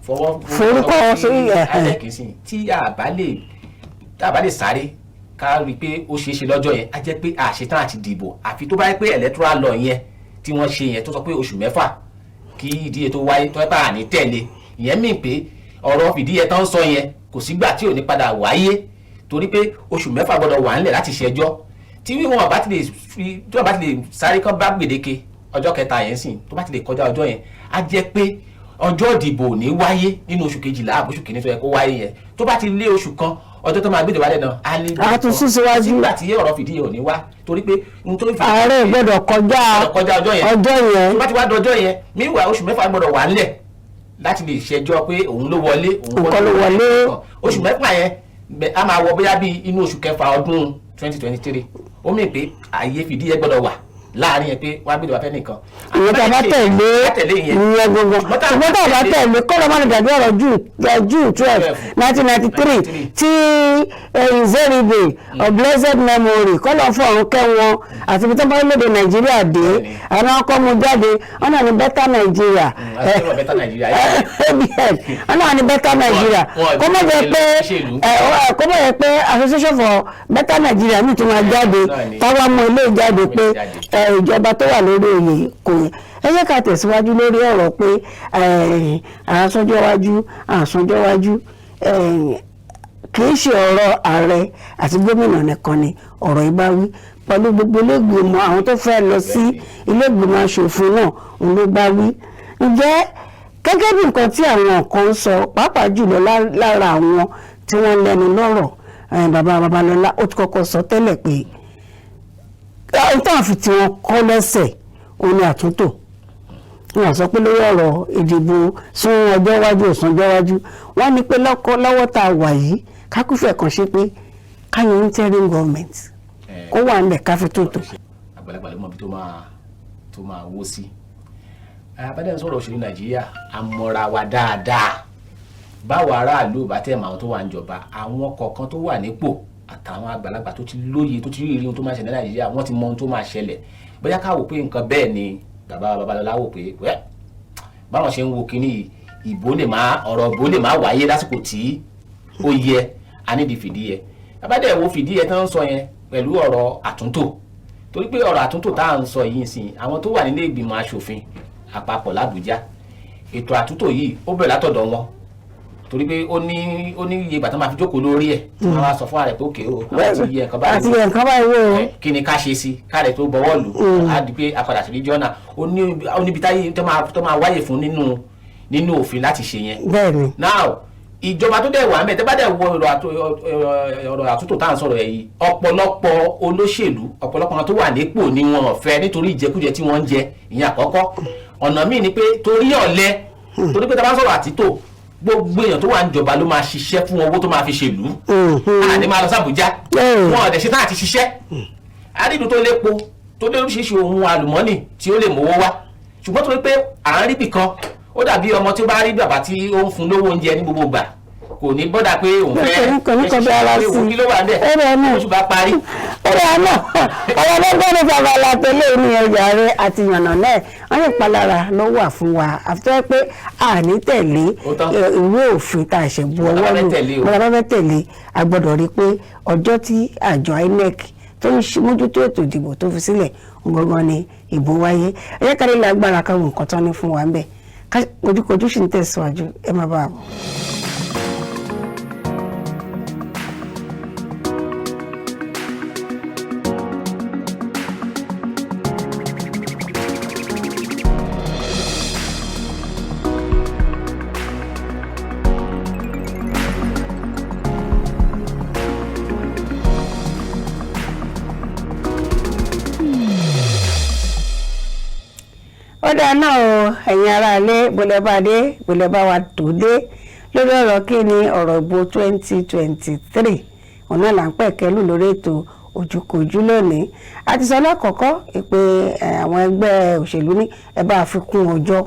fọwọ́ Forúkọ sí sí. INEC sìn, tí a bá lè sáré ká rí i pé ó ṣeé ṣe lọ́jọ́ yẹn, á jẹ́ pé àṣetán àti dìbò. Àfi tó bá yẹ pé electoral law yẹn tí wọ́n ṣe yẹn tó sọ pé oṣù 6 kí ìdíje tó wáyé, tó yẹ pé àní tẹ̀lé ìyẹn mì pé ọ̀rọ̀ fìdíhe tó ń sọ yẹn kò sígbà tí ò ní padà wáyé, torí pé oṣù 6 gbọ́dọ̀ wà ńlẹ̀ láti ṣẹjọ́. Tí wọn bá ti lè fi, tí wọn bá ti lè sáré kán bá gbèdéke ọjọ́ kẹta yẹn sìn, tó bá ti lè kọjá ọjọ́ yẹn, á jẹ́ pé ọjọ́ ìdìbò ò ní wáyé nínú oṣù kejìlá àbí oṣù kìíní tó yẹ kó wáyé yẹn. Tó bá ti lé oṣù kan, ọjọ́ tó máa gbé ìdìbò náà á lé. Á tún sún síwájú. Sígbà tí ọ̀rọ̀ fìdíhe ò ní wá, torí pé n tó fi Ààrẹ gbọ́dọ̀ kọjá gbọ́dọ̀ kọjá ọjọ́ yẹn. Ọjọ́ yẹn. Tó bá ti wá dọjọ́ yẹn, meanwhile oṣù 6 gbọ́dọ̀ wà ńlẹ̀ láti lè ṣẹjọ́ pé òun ló wọlé. Òun kọ́ ló wọlé. Oṣù 6 yẹn á máa wọ bóyá bíi inú oṣù kẹfà ọdún 2023. Ó mì pé ààyè fìdíhe gbọ́dọ̀ wà láàrin yẹn pé wàá gbé ìdìbò afẹ́ nìkan. Ìyẹn tá a bá tẹ̀lé Bá tẹ̀lé ìyẹn. Ìyẹn gbogbo. Ṣùgbọ́n tá a Ṣùgbọ́n tá a bá tẹ̀lé, kọ́ ló má lè dàbí ọ̀rọ̀ June 12, 1993 tí Nzeribe of blessed memory, kọ́ ló fọ̀run kẹ́ wọn àti ibi tó bá lédè Nàìjíríà dé. Àwọn ọkọ̀ mu jáde, wọn náà ní Better Nigeria. Àti ọ̀rọ̀ Better Nigeria. ABN, wọn náà ní Better Nigeria. Wọ́n Kó má jẹ́ pé òṣèlú. ẹ, kó má jẹ́ pé Association for Better Nigeria mi tún máa jáde Náà ni. táwa mú ilé jáde pé Jáde. ìjọba tó wà lórí oyè kò yẹ. Ẹ jẹ́ ká tẹ̀síwájú lórí ọ̀rọ̀ pé àsọjọ́wájú àsọjọ́wájú, kì í ṣe ọ̀rọ̀ ààrẹ àti gómìnà nìkan ni ọ̀rọ̀ yìí bá wí. Pẹ̀lú gbogbo iléègbìmọ̀, àwọn tó fẹ́ lọ sí iléègbìmọ̀ aṣòfin náà, òun ló bá wí. Ǹjẹ́ gẹ́gẹ́ bí nǹkan tí àwọn kan ń sọ, pàápàá jùlọ lára àwọn tí wọ́n lẹ́nu lọ́rọ̀, bàbá Babalọ́lá ó ti kọ́kọ́ sọ tẹ́lẹ̀ pé ohun táwọn fi tí wọn kọ́ lẹ́sẹ̀ òun ni àtúntò. Wọn sọ pé lórí ọ̀rọ̀ ìdìbò sún ọjọ́ iwájú, òsùn ọjọ́ iwájú, wọ́n ní pé lọ́kọ́ lọ́wọ́ tá a wà yìí, kákúfẹ̀ kan ṣe pé káyọ̀ interim government kó wà ńbẹ̀ ká fi tó tò. Àgbàlagbà ló mọ ibi tó máa wó sí. Abẹ́dẹ̀ ń sọ̀rọ̀ òṣèlú Nàìjíríà, a mọ́ra wa dáadáa. Báwo aráàlú ò bá tẹ̀ mọ́ àwọn tó wà níjọba, àwọn kọ̀ọ̀kan tó wà nípò àtàwọn àgbàlagbà tó ti lóye, tó ti rí ìrírí ohun tó máa ṣẹlẹ̀ ní Nàìjíríà, wọ́n ti mọ ohun tó máa ṣẹlẹ̀. Bóyá ká wò pé nǹkan bẹ́ẹ̀ ni bàbá Babalọ́lá wò pé wẹ́ báwọn ṣe ń wo kínní yìí, ìbò lè má ọ̀rọ̀ ìbò lè má wáyé lásìkò tí ó yẹ, a nídìí fìdíhẹ. Abádẹ́ wo fìdíhẹ tó ń sọ yẹn pẹ̀lú ọ̀rọ̀ àtúntò, torí pé ọ̀rọ̀ àtúntò tá à ń sọ yìí sìn, àwọn tó wà nílé ìgbìmọ̀ asòfin àpapọ̀ l'Àbújá, ètò àtúntò yìí ó bẹ̀rẹ̀ látọ̀dọ̀ wọn, torí pé ó ní iye ìgbà tó máa fi jókòó lórí ẹ̀ tí wọ́n wá sọ fún ààrẹ pé òkè o, àwọn ti yẹ nǹkan báyìí. Àti nǹkan báyìí wò ó. Kí ni ká ṣe sí káàrẹ̀ tó bọwọ́ lù á di pé a padà sí regional. Ó níbi táyé tó máa wáyè fún nínú òfin láti ṣe yẹn. Now, ìjọba tó dẹ̀ wà ńbẹ̀, tẹ́ bá dẹ̀ wo ọ̀rọ̀ àtúntò tá à ń sọ̀rọ̀ ẹ̀ yìí, ọ̀pọ̀lọpọ̀ olóṣèlú, ọ̀pọ̀lọpọ̀ àwọn tó wà nípò ni wọn ò fẹ́ nítorí ìjẹkújẹ tí wọ́n ń jẹ. Ìyẹn àkọ́kọ́. Ọ̀nà míì ni pé torí ọ̀lẹ, torí pé tá a bá sọ̀rọ̀ àtúntò, gbogbo èèyàn tó wà níjọba ló máa ṣiṣẹ́ fún owó tó máa fi ṣèlú. Àní máa lọ sí Àbújá. Wọn ò dẹ̀ ṣetán àti ṣiṣẹ́ àrídù tó lépo, tó lé oríṣiríṣi ohun àlùmọ́nì tí ó lè mówó wá, ṣùgbọ́n torí pé à ń rí bìkan, ó dàbí ọmọ tí ó bá rí bàbá tí ó ń fún lówó oúnjẹ ní gbogbo ìgbà, kò ní bọ́dà pé òun fẹ́ Kò ní kọ́ bí ara pé sí. òun kí ló wà níbẹ̀ Ó rẹ̀ náà. oṣù bá parí. Ọ̀rọ̀ náà, ọ̀rọ̀ lọ́gbọ́n ní babalá tẹ́lẹ̀ ní ọjà rẹ̀ àti yànnà náà, wọ́n ní ìpalára ló wà fún wa àfi tó yẹ pé àní tẹ̀lé Ó tán. ìwé òfin tá a ṣe bu Bọ́lá ọwọ́ bá fẹ́ lù. tẹ̀lé o. Bọ́lá bá fẹ́ tẹ̀lé, a gbọ́dọ̀ rí i pé ọjọ́ tí àjọ INEC tó ń mójútó ètò ìdìbò tó fi sílẹ̀ gangan ni ìbò wáyé. Ẹ jẹ́ ká lè lágbára káwọn nǹkan tán ní fún wa ń bẹ̀. Ojúkojú sì ń tẹ̀síwájú, ẹ má bàa bọ̀. Ó dáa náà o, ẹ̀yin aráalé, gbọ́dọ̀ bá dé, gbọ́dọ̀ bá wa tó dé lórí ọ̀rọ̀ kí ni ọ̀rọ̀ ìbò 2023 ọ̀nà là ń pẹ̀kẹ́lù lórí ètò Ojúkojú lónìí. A ti sọ lákọ̀ọ́kọ́ pé àwọn ẹgbẹ́ òṣèlú ní ẹ bá fi kún ọjọ́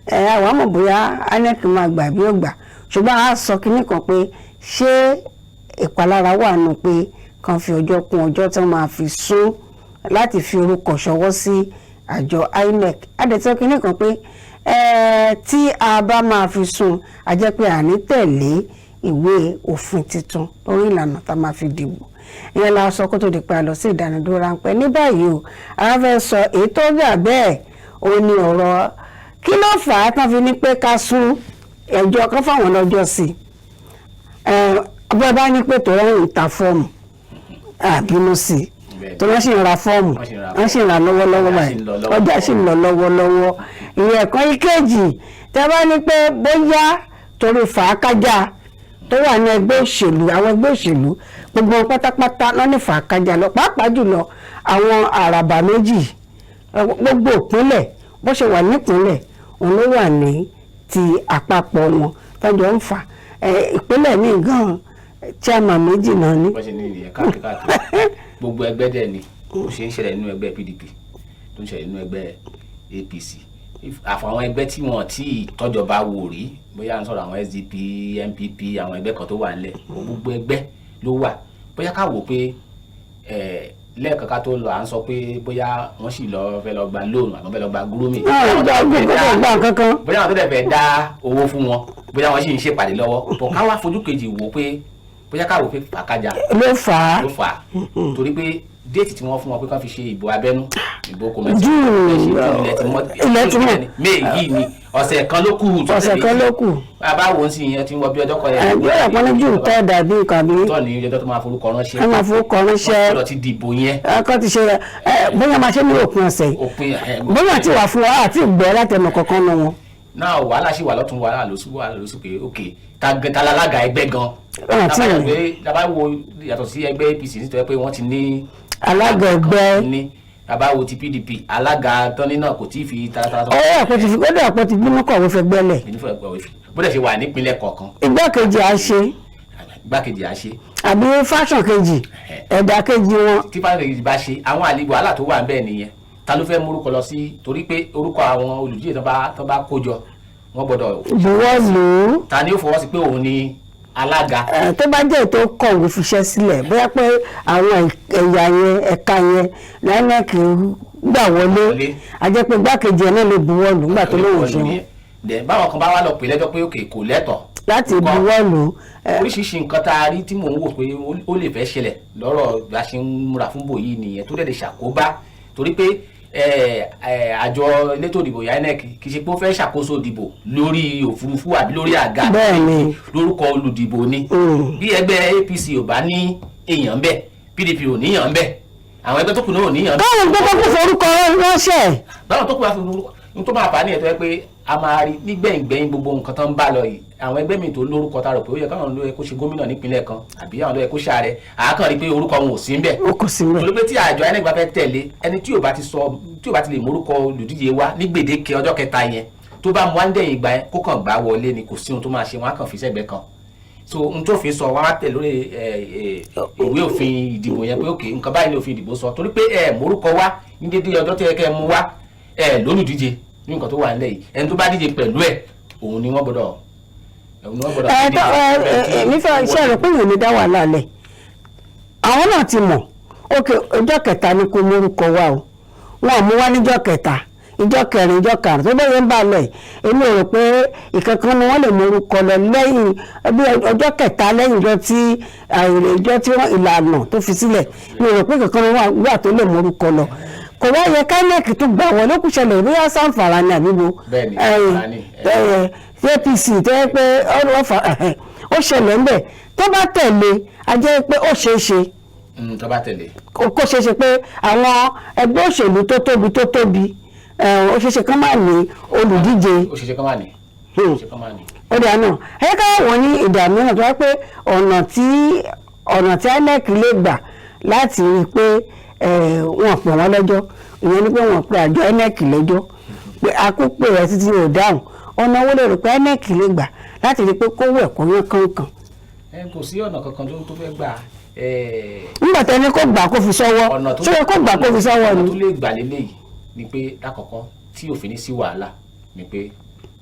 ẹ. Àwọn àmọ̀ bóyá INEC máa gbà bí ó gbà, ṣùgbọ́n a sọ kínní kan pé ṣé ìpalára wà nù pé kan fi ọjọ́ kún ọjọ́ tí wọ́n máa fi sún láti fi orúkọ ṣọwọ́ sí àjọ INEC. Adẹ̀tọ́ kínní kan pé tí a bá máa fi sún, a jẹ́ pé àní tẹ̀lé ìwé òfin tuntun lórí ìlànà tá a máa fi dìbò. Ìyẹn la sọ kó tó di pé a lọ sí ìdánidúró ráńpẹ́. Ní báyìí o, a fẹ́ sọ èyí tó gbà bẹ́ẹ̀. Ó ní ọ̀rọ̀ kí ló fà á tán fi ní pé ká sún ẹjọ́ kan fáwọn lọ́jọ́ sí i. Bẹ́ẹ̀ bá ní pé tòun ń ta fọ́ọ̀mù, àbínú sí i, tó wọ́n sì ń ra fọ́ọ̀mù, wọ́n sì ń ra lọ́wọ́lọ́wọ́ báyìí, ọjà sì ń lọ lọ́wọ́lọ́wọ́. Ìyẹn kan. Ìkejì, tẹ́ bá ní pé bóyá torí fàákájà tó wà ní ẹgbẹ́ òṣèlú, àwọn ẹgbẹ́ òṣèlú gbogbo wọn pátápátá ló ní fàákájà lọ, pàápàá jùlọ àwọn àràbà méjì, gbogbo ìpínlẹ̀, bó ṣe wà nípínlẹ̀ òun ló wà ní ti àpapọ̀ wọn tọ́jọ́ ń fà. Ìpínlẹ̀ míì gan, chairman méjì náà ní. Bó ṣe ní ìyẹn káàkiri káàkiri gbogbo ẹgbẹ́ dẹ̀ ni ó ṣe ń ṣẹlẹ̀ nínú ẹgbẹ́ PDP, tó ń ṣẹlẹ̀ nínú ẹgbẹ́ APC, àfàwọn ẹgbẹ́ tí wọ́n tí tọ́jọba wò rí, bóyá à ń sọ̀rọ̀ àwọn SDP, NPP, àwọn ẹgbẹ́ kan tó wà nílẹ̀. Gbogbo ẹgbẹ́ ló wà. Bóyá ká wò pé lẹ́ẹ̀kan ká tó lọ, à ń sọ pé bóyá wọ́n sì lọ fẹ́ lọ gba loan àbọ̀ fẹ́ lọ gba gúrómì. Gba kankan. Bóyá àwọn tó dẹ̀ fẹ́ dá owó fún wọn, bóyá wọ́n sì ń ṣèpàdé lọ́wọ́ bọ̀. Ká wá fojú kejì wò pé bóyá ká wò pé fàákájà ló fà á. Ló fà á, torí pé date tí wọ́n fún wọn pé kán fi ṣe ìbò abẹ́nú, ìbò kòmẹ́tì. June, ilẹ̀ ti mọ́. May yìí ni, ọ̀sẹ̀ kan ló kù. Ọ̀sẹ̀ kan ló kù. Bàbá wo ń sìn yẹn tí wọ́n bí ọjọ́ kan yẹn. Ẹgbẹ́ ọ̀pọ̀ ní June 3 àbí nǹkan àbí. Tọ́ ni ọjọ́ tó máa forúkọ ránṣẹ́. Ẹ máa forúkọ ránṣẹ́. Wọ́n gbọ́dọ̀ ti dìbò yẹn. Ẹ kọ́ ti ṣe ẹ, bóyá máa ṣe ní òpin ọ̀sẹ̀ yìí. Òpin ẹ. Bóyá ti wà fún wa àti ìgbọ́ látẹnu kankan nu wọn. Náà wàhálà sì wà lọ́tún, wàhálà lóṣù, wàhálà lóṣù pé ok, ta lálága ẹgbẹ́ gan. Àti rẹ̀. Tábà wo yàtọ̀ sí ẹgbẹ́ APC nítorí pé wọ́n ti ní alága ẹgbẹ́. Ní tábà wo ti PDP, alága tọ́ní náà kò tí ì fi taratara. Ọwọ́ àpò ti fi ó dẹ̀ àpò ti bínú kọ̀wé fẹ́ gbẹ́lẹ̀. Bó dẹ̀ ṣe wà nípínlẹ̀ kọ̀ọ̀kan. Igbákejì á ṣe. Igbákejì á ṣe. Àbí faction kejì, ẹ̀dà kejì wọn. Tí faction kejì bá ṣe, àwọn àlejò, wàhálà tó wà níbẹ̀ nìyẹn. Ta ló fẹ́ múrúkọ lọ sí? Torí pé orúkọ àwọn olùdíje tó bá kó jọ, wọ́n gbọ́dọ̀ buwọ́ lù ú. Ta ni ó fọwọ́ sí pé òun ni alága? Tó bá jẹ́ ètò kọ̀wé fiṣẹ́ sílẹ̀, bóyá pé àwọn ẹ̀yà yẹn, ẹ̀ka yẹn INEC gbà wọlé, a jẹ́ pé igbákejì ẹ̀ náà lè buwọ́ lù nígbà tó lóun ṣe wọ́n. Dẹ̀ báwọn kan bá wà lọ pè lẹ́jọ́ pé òkè kò lẹ́tọ̀ọ́ láti buwọ́ lù. Oríṣiríṣi nǹkan tá a rí tí mò ń wò pé ó lè fẹ́ ṣẹlẹ̀ lọ́rọ̀ bá ṣe ń múra fún bòyí nìyẹn, tó dẹ̀ lè ṣàkóbá, torí pé àjọ elétò ìdìbò INEC kì í ṣe pé ó fẹ́ ṣàkóso ìdìbò lórí òfurufú àbí lórí àga. Lórúkọ olùdìbò ni. Bí ẹgbẹ́ APC ò bá ní èèyàn bẹ́ẹ̀, PDP ò níyàn bẹ́ẹ̀, àwọn ẹgbẹ́ tó kù náà ò níyàn. Káwọn gbogbo kò forúkọ ránṣẹ́. Báwọn tó kù bá fi orúkọ n tó máa fà á ní ẹ̀tọ́ pé a máa rí nígbẹ̀yìngbẹ̀yìn gbogbo nǹkan tó ń bá lọ yìí, àwọn ẹgbẹ́ mi tó lórúkọ tá a rò pé ó yẹ káwọn ló yẹ kó ṣe gómìnà nípínlẹ̀ kan àbí àwọn ló yẹ kó ṣààrẹ, àákàn rí pé orúkọ wọn ò sí ńbẹ̀. Ó kò sí ńbẹ̀. Torí pé tí àjọ INEC bá fẹ́ tẹ̀lé ẹni tí ò bá ti sọ, tí ò bá ti lè mórúkọ olùdíje wá ní gbèdéke ọjọ́ kẹta yẹn, tó bá mú wáńdẹ̀yìn ìgbà yẹn, kó kàn gbá wọlé ni, kò sí ohun tó máa ṣe, wọn á kàn fi sẹ́gbẹ̀ẹ́ kan. So n tó fi sọ, wọn á tẹ̀ lórí ìwé òfin ìdìbò yẹn pé òkè nǹkan báyìí ní òfin ìdìbò sọ, torí pé ẹ mórúkọ wá ní dédé ọjọ́ tó yẹ kẹ́ ẹ mú wá, ẹ lólùdíje ní nǹkan tó wà nílẹ̀ yìí, ẹni tó bá díje pẹ̀lú ẹ̀, òun ni wọ́n gbọ́dọ̀ òun ni wọ́n gbọ́dọ̀. Ẹ tó ẹ ẹ nífẹ̀ẹ́ iṣẹ́ rẹ̀ pé èèyàn ní dá wàhálà lẹ̀. Àwọn náà ti mọ̀ ok, ọjọ́ kẹta ni kò mórúkọ wá o, wọn ò mú wá níjọ́ kẹta, ìjọ́ kẹrin, ìjọ́ karùn tó bẹ́ẹ̀ ń bá lọ yìí, èmi ò rò pé ìkankan ni wọ́n lè mórúkọ lọ lẹ́yìn bí ọjọ́ kẹta, lẹ́yìn ìjọ tí ìjọ tí wọ́n ìlànà tó fi sílẹ̀. Mi ò rò pé ìkankan ni wọ́n wà tó lè mórúkọ lọ. Kò wá yẹ k'INEC tó gbà wọlé kù ṣẹlẹ̀ bóyá Zamfara ni àbíbo. Bẹ́ẹ̀ni, Zamfara ni. APC tó yẹ pé ó ṣẹlẹ̀ ńbẹ̀, tó bá tẹ̀lé, a jẹ́ pé ó ṣeé ṣe. Tó bá tẹ̀lé. Kó ṣeé ṣe pé àwọn ẹgbẹ́ òṣèlú tó tóbi tó tóbi, ó ṣeé ṣe kán má ní olùdíje. Ó ṣeé ṣe kán má ní. Ó ṣeé ṣe kán má ní. Ó dà náà, ẹ ká wọ́n ní ìdá mìíràn tó wá pé ọ̀nà tí INEC lè gbà láti rí i pé wọ́n pè wọ́n lẹ́jọ́, ìyẹn ni pé wọ́n pe àjọ INEC lẹ́jọ́. Pé akópè rẹ̀ títí ò dáhùn. Ọ̀nà owó lè rò pé INEC lè gbà láti rí i pé kó wẹ̀ kó yán kánkán? Ẹ kò sí ọ̀nà kankan tó fẹ́ gbà. Nígbà tẹ́ni kó gbà kó fi sọ́wọ́, Ọ̀nà tó ṣé yẹ kó gbà kó fi sọ́wọ́ ọ̀nà ni? tó lè gbà lélẹ́yìí ni pé, lákọ̀ọ́kọ́, tí òfin ní sí wàhálà ni pé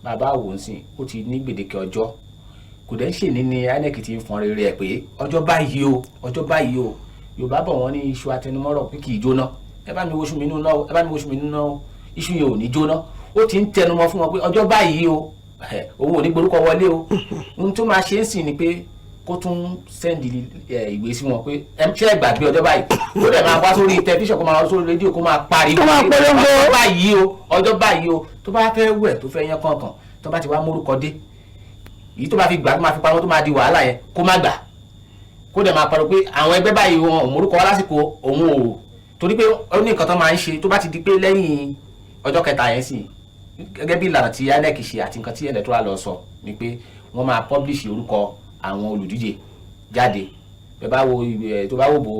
bàbá wò ń sìn, ó ti ní gbèdéke ọjọ́. Kò dẹ́ ṣèní ni INEC ti ń fọn rere ẹ̀ pé ọjọ́ báyìí o, ọjọ́ báyìí o. Yorùbá bọ̀, wọ́n ní iṣu atẹnumọ́rọ̀ pé kì í jóná. Ẹ bá mi wo iṣu mi nínú náà o, ẹ bá mi wo iṣu mi nínú náà o, iṣu yẹn ò ní jóná. Ó ti ń tẹnumọ́ fún wọn pé ọjọ́ báyìí o, òun ò ní gborúkọ wọlé o. Ohun tó máa ṣe é sìn ni pé kó tún send ìwé sí wọn pé ẹ ṣe é gbàgbé ọjọ́ báyìí. Ó dẹ̀ máa wá sórí tẹlifíṣàn, kó máa wá sórí rédíò, kó máa pariwo Kó máa pé polongo. ọjọ́ báyìí o, ọjọ́ báyìí o. Tó bá fẹ́ wẹ̀, tó fẹ́ yán kọ̀ọ̀kan, tó bá ti wá mórúkọ dé, èyí tó bá fi gbà, tó máa fi pamọ́, tó máa di wàhálà yẹn, kó má gbà. Kó dẹ̀ máa pariwo pé àwọn ẹgbẹ́ báyìí, wọn ò mórúkọ wá lásìkò òun o, torí pé ó ní nǹkan tó máa ń ṣe tó bá ti di pé lẹ́yìn ọjọ́ kẹta yẹn sì, gẹ́gẹ́ bí ìlànà tí INEC ṣe àti nǹkan tí electoral law sọ ni pé wọ́n máa publish orúkọ àwọn olùdíje jáde. Bẹ́ẹ̀ bá wo tó bá wò bò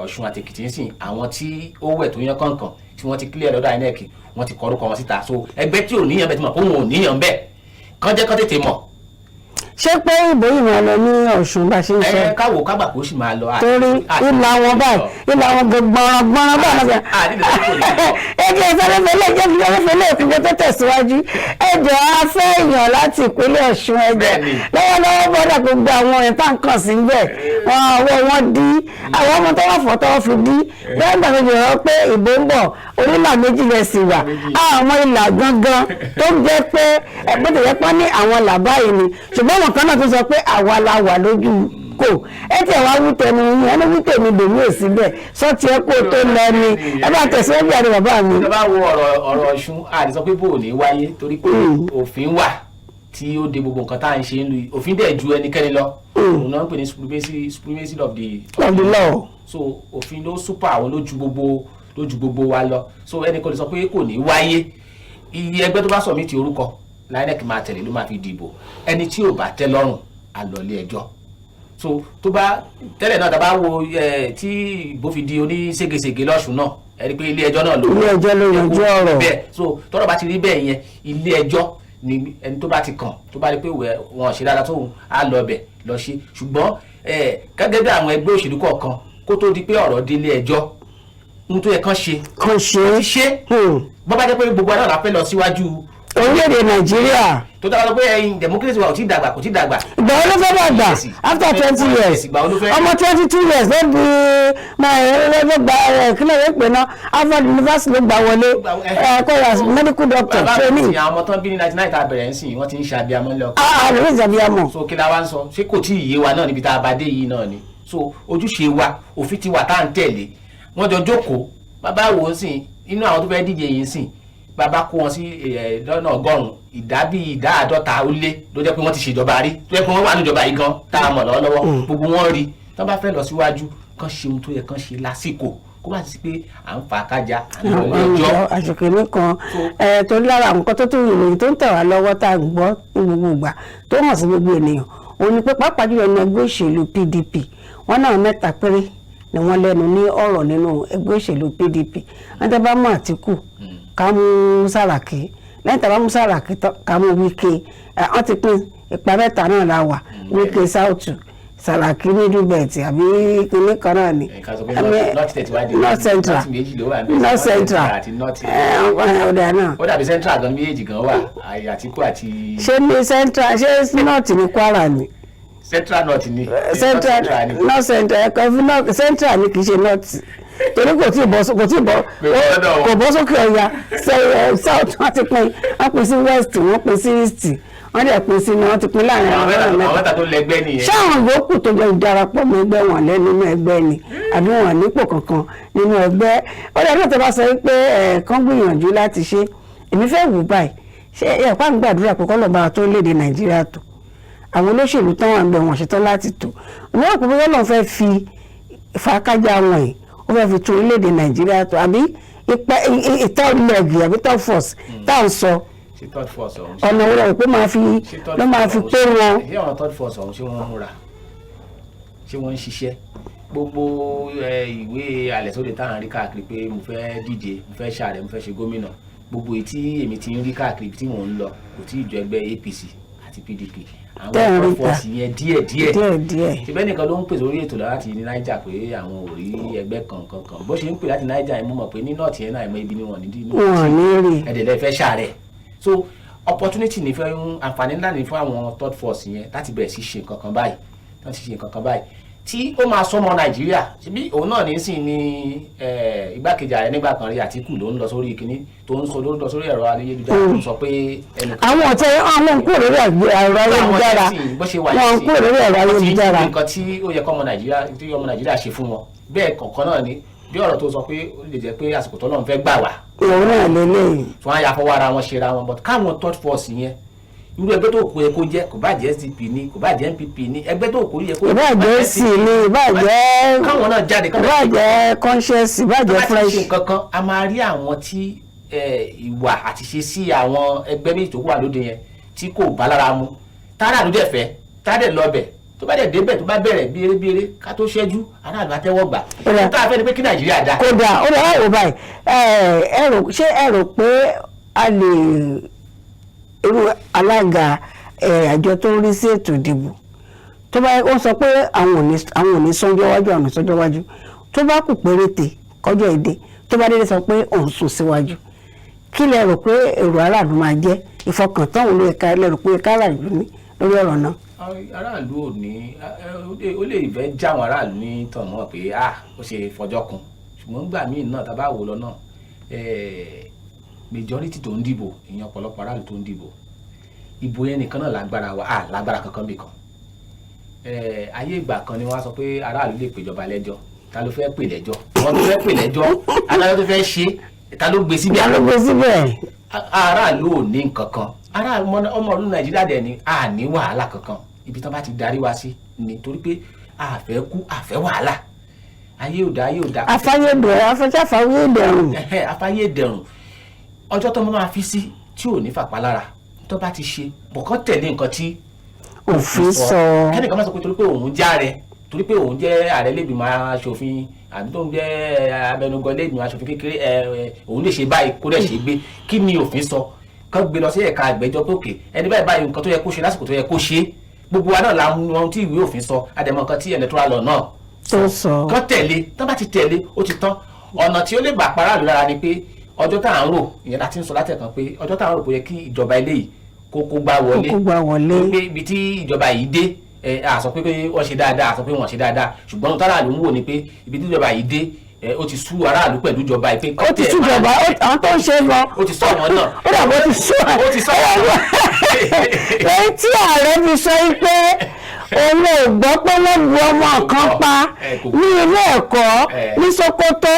Ọ̀ṣun àti Èkìtì ń sìn, àwọn tí ó wẹ̀ tó yán kọ̀ọ̀kan tí wọ́n ti clear lọ́dọ̀ INEC, wọ́n ti kọ orúkọ wọn síta. So ẹgbẹ́ tí ò níyàn bẹ́ẹ̀ ti mọ̀ pé òun ò níyàn bẹ́ẹ̀, kán jẹ́ kán tètè mọ̀. Ṣé pé ìbò yìí máa lọ ní Ọ̀ṣun bá ṣe ń sọ? Ẹ káwò kágbà kó sì máa lọ. Torí ìlà wọn báyìí, ìlà wọn gbọ̀nràn gbọ̀nràn báyìí lọ́sẹ̀. Ẹ jẹ́ ìfẹ́lẹ́fẹ́lẹ́ jẹ́ ìfẹ́lẹ́fẹ́lẹ́ ìpínlẹ̀ tó tẹ̀síwájú. Ẹ jọ, a fẹ́ èèyàn láti ìpínlẹ̀ Ọ̀ṣun. Ẹ jọ, lọ́wọ́lọ́wọ́ bọ́dà, gbogbo àwọn ẹ̀ tá ń kàn sí bẹ́ẹ̀, wọn ọwọ́ wọn dí, àwọn ọmọ tó wà fọ́ tó fi dí bẹ́ẹ̀. Gbàgbé jọ̀rọ̀ pé ìbò ń bọ̀, onílà méjì rẹ̀ sì wà. Àwọn ìlà gangan tó ń jẹ́ pé ẹgbẹ́ tó yẹ pọ́n ní àwọn làbá yìí ni, ṣùgbọ́n àwọn kan náà tó sọ pé àwa la wà lójú kò. Ẹ tẹ̀ wá wí tẹnu yín, ẹni wí tèmi lèmi ò síbẹ̀ sọ́ọ̀tì ẹ kó tó lọ ni. Ẹ bá tẹ̀síwájú àdé bàbá mi. Tó bá wo ọ̀rọ̀ Ọ̀ṣun, a lè sọ pé bò ní wáyé, torí pé òfin wà tí ó de gbogbo nǹkan tá à ń ṣe ń lu yìí. Òfin dẹ̀ ju ẹnikẹ́ni lọ. Òun náà ń pè ní supremacy of of the law. So òfin ló super, àwọn ló ju gbogbo wa lọ. So ẹnì kan lè sọ pé kò ní wáyé. Iye ẹgbẹ́ tó bá submit orúkọ, INEC máa tẹ̀lé, ló máa fi dìbò. Ẹni tí ò bá tẹ́ lọ́rùn, á lọ ilé ẹjọ́. So tó bá tẹ́lẹ̀ náà, tá a bá wo tí ìbò fi di oníségesège lọ́sùn náà, ẹ rí i pé ilé ẹjọ́ náà ló Ilé ẹjọ́ ló yanjú ọ̀rọ̀. Bẹ́ẹ̀. So tọ́rọ̀ bá ti rí bẹ́ẹ̀ yẹn, ilé ẹjọ́ ni ẹni tó bá ti kàn, tó bá rí pé wẹ́ wọn ṣe dáadáa tóun, á lọ bẹ̀ lọ ṣe. Ṣùgbọ́n gẹ́gẹ́ bí àwọn ẹgbẹ́ òṣèlú kọ̀ọ̀kan, kó tó di pé ọ̀rọ̀ dé ilé ẹjọ́, ohun tó yẹ kán ṣe Kan ṣe. ti ṣe. Bọ́ bá jẹ́ pé gbogbo adáwọ̀ la fẹ́ lọ síwájú orílẹ̀-èdè Nàìjíríà. Tó dára lọ pé ẹyin democracy wa ò tí dàgbà, kò tí dàgbà. Ìgbà wo ló fẹ́ dàgbà after 20 years? Ìgbà wo ló fẹ́? Ọmọ 22 years ló di ló gba kílẹ̀ ló pè ná, Harvard University ló gbà wọlé ẹ kó as medical doctor. Bàbá mi training. ti àwọn ọmọ tán bí ní 99 tá a bẹ̀rẹ̀ ń sìn, wọ́n ti ń ṣe abiyamọ ńlẹ̀ ọkọ. Ah, lórí ìjàbíyamọ. So kí la wá ń sọ? Ṣé kò tí ì yé wa náà níbi tá a bá dé yìí náà ni? So ojúṣe wa, òfin ti wà tá à ń tẹ̀lé. Wọ́n jọ jókòó. Bàbá wò ó sìn, inú àwọn tó fẹ́ díje yìí ń sìn, bàbá kó wọn sí lọ́nà 100, ìdá bíi ìdá 50 ó lé ló jẹ́ pé wọ́n ti ṣèjọba rí, tó jẹ́ pé wọ́n wà níjọba yìí gan tá a mọ̀ lọ́wọ́lọ́wọ́. Gbogbo wọn rí tó bá fẹ́ lọ síwájú, kán ṣe ohun tó yẹ kán ṣe lásìkò, kó má sí pé à ń fa kájà, à ń lọ ilé ẹjọ́. Àṣekèrè kan ẹ tó lára àwọn nǹkan tó tún ìròyìn tó ń tẹ̀ wá lọ́wọ́ tá a gbọ́ ní gbogbo ìgbà tó hàn sí gbogbo ènìyàn, òun ni pé pàápàá jùlọ ní ẹgbẹ́ òṣèlú PDP, wọ́n náà mẹ́ta péré ni wọ́n lẹ́nu ní ọ̀rọ̀ nínú ẹgbẹ́ òṣèlú PDP. Wọ́n tẹ́ bá mú Àtíkù, ká mú Sàràkí, lẹ́yìn tá a bá mú Sàràkí tán, ká mú Wike. Wọ́n ti pín ipa mẹ́ta náà la wà: Wike South, Sàràkí Middle Belt, àbí kinní kan náà ni. Nǹkan sọ pé North State wá di North Central. North méjì ló wà níbẹ̀. North Central àti North. Ọ̀dà náà. Ó dàbí Central gan, méjèèjì gan wà, Àtíkù àti. Ṣé ní Central, ṣé North ní Kwara ni? Central North ni. Central ni. North Central ẹ̀kọ́ fún North Central ni, kì í ṣe North, torí kò tí ì bọ́ kò tí ì bọ́ Kò bọ́ lọ́dọ̀ wọn. Kò bọ́ sókè ọ̀yà. South wọ́n ti pín, wọ́n pín sí West, wọ́n pín sí East, wọ́n dẹ̀ pín sí, wọ́n ti pín láàrin àwọn àwọn mẹ́ta ọ̀nà àwọn mẹ́ta. mẹ́ta tó lẹ́gbẹ́ nìyẹn. Ṣé àwọn yòókù tó jẹ́ ìdarapọ̀ mọ́ ẹgbẹ́ wọn lẹ́nu nínú ẹgbẹ́ ni, àbí wọn nípò kankan nínú ẹgbẹ́? Ó dàbí tó bá sọ pé ẹ̀ kán gbìyànjú láti ṣe. Èmi fẹ́ wù báyìí, ṣé ẹ̀ pa ń gbàdúrà pé kọ́lọ̀ bá tó léde Nàìjíríà tó àwọn olóṣèlú tán wà ń bẹ, wọn ṣetán láti tò wọn rò pé bóyá Ọlọ́run fẹ́ fi ìfàkájà wọn yìí, ó fẹ́ fi tún orílẹ̀-èdè Nàìjíríà tó, àbí ipa third leg àbí third force tá à ń sọ. Ṣé third force ọ̀hún? Ọ̀nà wo rẹ̀ pé máa fi Ṣé third ló máa fi force pé ọ̀hún wọn? Ṣé àwọn third force ọ̀hún, ṣé wọ́n múra? Ṣé wọ́n ń ṣiṣẹ́? Gbogbo ìwé àlẹ́sóde tá à ń rí káàkiri pé mo fẹ́ díje, mo fẹ́ ṣààrẹ, mo fẹ́ ṣe gómìnà. Gbogbo èyí tí èmi ti ń rí káàkiri ibi tí mò ń lọ kò tí ì jọ ẹgbẹ́ APC àti PDP, àwọn Tẹ́ ń rí third force yẹn díẹ̀ díẹ̀. Díẹ̀ díẹ̀. Ṣe nìkan ló ń pè sórí ètò láti ní Niger pé àwọn ò rí ẹgbẹ́ kankan kan bó ṣe ń pè láti Niger yẹn, mo mọ̀ pé ní north yẹn náà ìmọ̀ ibi ni wọ́n ní dínú Wọn ò ní rí. Ẹ̀dẹ̀lẹ̀ fẹ́ ṣàárẹ̀. So opportunity ní fẹ́ ń àǹfààní ńlá ní fún àwọn third force yẹn láti bẹ̀rẹ̀ sí ṣe nǹkan kan báyìí. Wọ́n ti ṣe nǹkan kan báyìí tí ó máa sọmọ Nàìjíríà, ṣebí òun náà ní sìn ní igbákejì ààrẹ nígbà kan rí, Àtíkù, ló ń lọ sórí kínní tó ń sọ, ló ń lọ sórí ẹ̀rọ ayélujára tó ń sọ pé ẹnìkan Àwọn ọ̀tẹ̀, àwọn ń kúrò lórí ẹ̀rọ ayélujára. Bó ṣe wà. Wọn ń kúrò lórí ẹ̀rọ ayélujára. Nǹkan tí ó yẹ kọ́ ọmọ Nàìjíríà, tí ọmọ Nàìjíríà ṣe fún wọn bẹ́ẹ̀ kọ̀ọ̀kan náà ni bí ọ̀rọ̀ tó sọ pé ó lè jẹ́ pé àsìkò tó náà fẹ́ gbà wá Òun náà lélẹ́yìn. tí wọ́n á ya fọwọ́ ara wọn ṣera wọn. But káwọn third force yẹn, irú ẹgbẹ́ tó kó yẹ kó jẹ́, kò bá jẹ́ SDP ní, kò bá jẹ́ NPP ní, ẹgbẹ́ tó kó yẹ kó Ìbá jẹ́ sí ni, ìbá jẹ́ káwọn náà jáde ìbá jẹ́ conscious, ìbá tó jẹ́ bá ti ṣe fresh. nǹkan kan, a máa rí àwọn tí ìwà àti ṣe sí àwọn ẹgbẹ́ méjì tó wà lóde yẹn tí kò bá lára mu, tára ló dẹ̀ fẹ́, tá dẹ̀ lọ bẹ̀, tó bá dẹ̀ débẹ̀, tó bá bẹ̀rẹ̀ bíerébíeré, ká tó ṣẹ́jú, aráàlú á tẹ́wọ́ gbà. Ó dà. Tá a fẹ́ ni pé kí Nàìjíríà dá. Kódà ó lè wá wò báyìí, ẹ rò, ṣé ẹ rò pé a lè irú alága àjọ tó ń rí sí ètò ìdìbò tó bá ó sọ pé àwọn ò ní sọ́jọ́ wájú, àwọn ò ní sọ́jọ́ wájú, tó bá kù péréte kọjọ́ èdè, tó bá dédé sọ pé òun sún síwájú, kí lẹ rò pé èrò aráàlú máa jẹ́? Ìfọkàntán òun ló yẹ ká lẹ rò pé ká aráàlú ní lórí ọ̀rọ̀ náà? Aráàlú ò ní, ó lè fẹ́ já àwọn aráàlú ní tàn mọ́ pé ah, ó ṣe fọjọ́ kun, ṣùgbọ́n gbà míì náà tá a bá wò lọ náà, majority tó ń dìbò, ìyẹn ọ̀pọ̀lọpọ̀ aráàlú tó ń dìbò, ìbò yẹn nìkan náà lágbára wa, ah, lágbára kankan bì kan. Ayé ìgbà kan ni wọ́n á sọ pé aráàlú lè pèjọba lẹ́jọ́. Ta ló fẹ́ pè lẹ́jọ́? Wọ́n tó fẹ́ pè lẹ́jọ́, adájọ́ tó fẹ́ ṣe, ta ló gbé síbẹ̀? Ìyá ló gbé síbẹ̀. Aráàlú ò ní nǹkan kan. Aráàlú, ọmọ ọdún Nàìjíríà dẹ̀ ni a ní wàhálà kankan. Ibi tán bá ti darí wa sí ni, torí pé a fẹ́ kú, a fẹ́ wàhálà. Ayé ò dá, ayé ò dá. Afáyédè afáyédẹrùn. Ẹhẹ́, afáyédẹrùn. Ọjọ́ tó máa fi sí tí ò ní fàpalára tó bá ti ṣe bọ̀kán tẹ̀lé nǹkan tí òfin sọ. Kẹ́nìkan má sọ pé torí pé òun jẹ́ ààrẹ, torí pé òun jẹ́ ààrẹ lẹ́gbìmọ̀ aṣòfin, àbí tó ń jẹ́ abẹnugan lẹ́gbìmọ̀ aṣòfin kékeré ẹ ẹ, òun lè ṣe báyìí, kó dẹ̀ ṣe gbé. Kí ni òfin sọ? Kán gbé lọ sí ẹ̀ka àgbẹ̀jọ́ pé òkè ẹni báyìí báyìí, nǹkan tó yẹ kó ṣe lásìkò tó yẹ kó ṣe. Gbogbo wa náà la mú ohun tí ìwé òfin sọ, àdẹ̀mọ̀ nǹkan tí electoral law náà tó sọ. Kán tẹ̀lé. Tán bá ti tẹ̀lé, ó ti tán. Ọ̀nà tí ó lè gbà paráàlú lára ni pé ọjọ́ tá à ń rò, ìyẹn láti ń sọ látẹ̀kan pé ọjọ́ tá à ń rò pé ó yẹ kí ìjọba eléyìí kó gbá wọlé, Kó gbá wọlé. pé ibi tí ìjọba yìí dé ẹ, a sọ pé wọ́n ṣe dáadáa, a sọ pé wọ́n ṣe dáadáa, ṣùgbọ́n ohun táráàlú ń wò ni pé ibi tí ìjọba yìí dé ẹ, ó ti sú aráàlú pẹ̀lú ìjọba yìí pé Ó ti sújọba, àwọn tó ń ṣe lọ. Ó ti sọ wọn náà. Ó dàbọ̀ ó ti sú. Ó ti sọ wọn náà. Èyí tí ààrẹ fi sọ yìí pé òun ò gbọ́ pé wọ́n lu ọmọ kan pa Kò ní ilé ẹ̀kọ́ ní Sokoto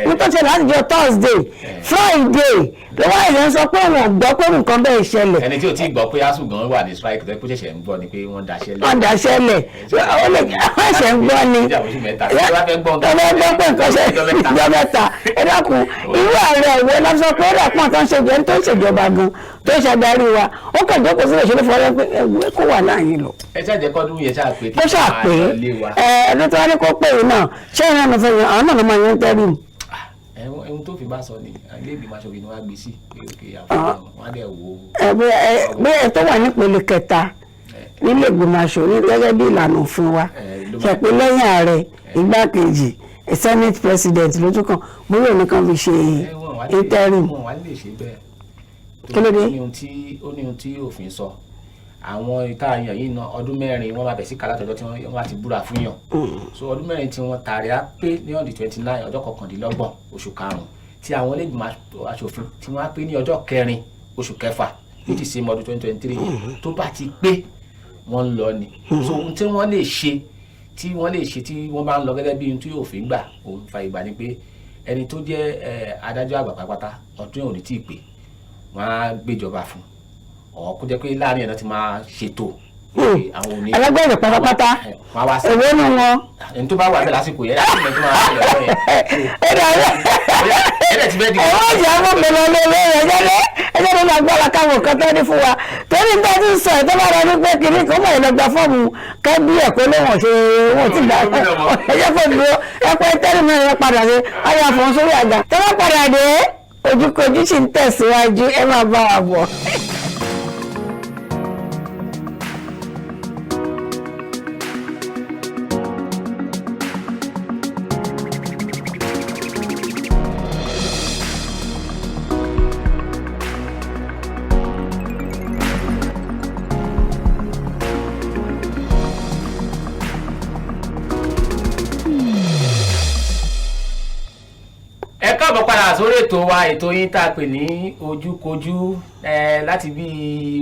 ní tó ṣe láti jọ Thursday, Friday ló wá ìyẹn sọ pé òun ò gbọ́ pé nǹkan bẹ́ẹ̀ ṣẹlẹ̀. Ẹni tí ò tí ì gbọ́ pé ASUU gan wà ní strike, tó yẹ kó ṣẹ̀ṣẹ̀ ń gbọ́ ni pé wọ́n daṣẹ́ lẹ̀. Wọ́n daṣẹ́ lẹ̀, ó lè wọ́n ṣẹ̀ ń gbọ́ ni. Ìjà oṣù 3 tí wọ́n fẹ́ gbọ́. Tó fẹ́ gbọ́ pé nǹkan ṣe Ìjọ 3. ìjọ 3. Ẹ dákun, irú ààrẹ ìwé lọ́sọ pé ó dàpọ̀ tó ń ṣe jẹ́ tó ń ṣèjọba gan, tó ń ṣàdarí wa, ó kàn jókòó sílẹ̀ ṣe ló fọwọ́ pé ẹ̀wù kó wà láàyè lọ. Ẹ ṣáà jẹ́ kọ́dún yẹn ṣáà pé Ó ṣàpè máa lọ lé wa. ẹ ẹni tó wá ní kó pè é náà, ṣé ìyẹn ló fẹ́ yan àwọn náà ló máa yan tẹ́rù. Ẹ̀hún tó fi bá sọ ni ilé ìgbìmọ̀ aṣòfin ni wọ́n á gbé sí pé òkè àfọwọ́n wọn á dẹ̀ wò ó. Ẹ bí ẹ tó wà nípele kẹta nílé ìgbìmọ̀ aṣòfin gẹ́gẹ́ bí ìlànà òfin wa Ẹ, ló ṣe pé lẹ́yìn ààrẹ, igbákejì, senate president ló tún kàn, bóyá òun nìkan fi ṣe Ẹ, wọn wá lè- interim. Wọn wá lè ṣe bẹ́ẹ̀. Kí ló dé? Ó ní ohun tí òfin sọ. Àwọn ìta àyàn yìí náà, ọdún 4 wọ́n máa bẹ̀ sí kàlá tọjọ́ tí wọ́n bá ti búra fún yàn. So ọdún 4 tí wọ́n tààrí á pé ní on the 29, ọjọ́ 29 oṣù karùn-ún, tí àwọn ilé ìgbìmọ̀ aṣòfin tí wọ́n á pé ní ọjọ́ 4 oṣù kẹfà ní ti same ọdún 2023, tó bá ti pé, wọ́n ń lọ ni. So ohun tí wọ́n lè ṣe, tí wọ́n bá ń lọ gẹ́gẹ́ bí ohun tí òfin gbà, òun fa ìgbà ni pé ẹni tó jẹ́ adájọ́ àgbà pátápátá, ọdún yẹn ò ní tí ì pé, wọ́n á gbéjọba fún ọ̀, kó jẹ́ pé láàrin ẹ̀ náà ti máa ṣètò pé àwọn ò ní. Alágbẹ̀rẹ̀ pátápátá. Wọ́n á wá sí Èwo nu wọn? Ẹni tó bá wà bẹ́ẹ̀ lásìkò yẹn, láti mọ̀ tó máa ṣẹlẹ̀ lọ́wọ́ yẹn. Ó dàbí Ẹ̀rẹ̀ ti fẹ́ di. Ẹ̀wọ́n ìjà mọ̀ mi lọ lé lé ẹ̀jẹ̀ lé ẹ̀jẹ̀ ló máa gbára káwọn nǹkan tó ní fún wa, torí nígbà tí ń sọ ẹ̀ tó bá rọ ní pé kìíní kó mọ̀ ìlọgba fọ́ọ̀mù kẹ́bí ẹ̀kọ́ lóhùn ṣe wọ́n ti gbà ẹ̀jẹ̀ fọ́ọ̀mù ẹ̀pẹ́ tẹ́lẹ̀ mẹ́rin rẹ̀ padà sí ọ̀yà fọ́n sórí àga tó bá padà dé. Ojúkojú sì ń tẹ̀síwájú, ẹ máa bá wa bọ̀. Ẹ káàbọ̀ padà sórí ètò wa, ètò yín tá a pè ní Ojúkojú. Ẹ láti bí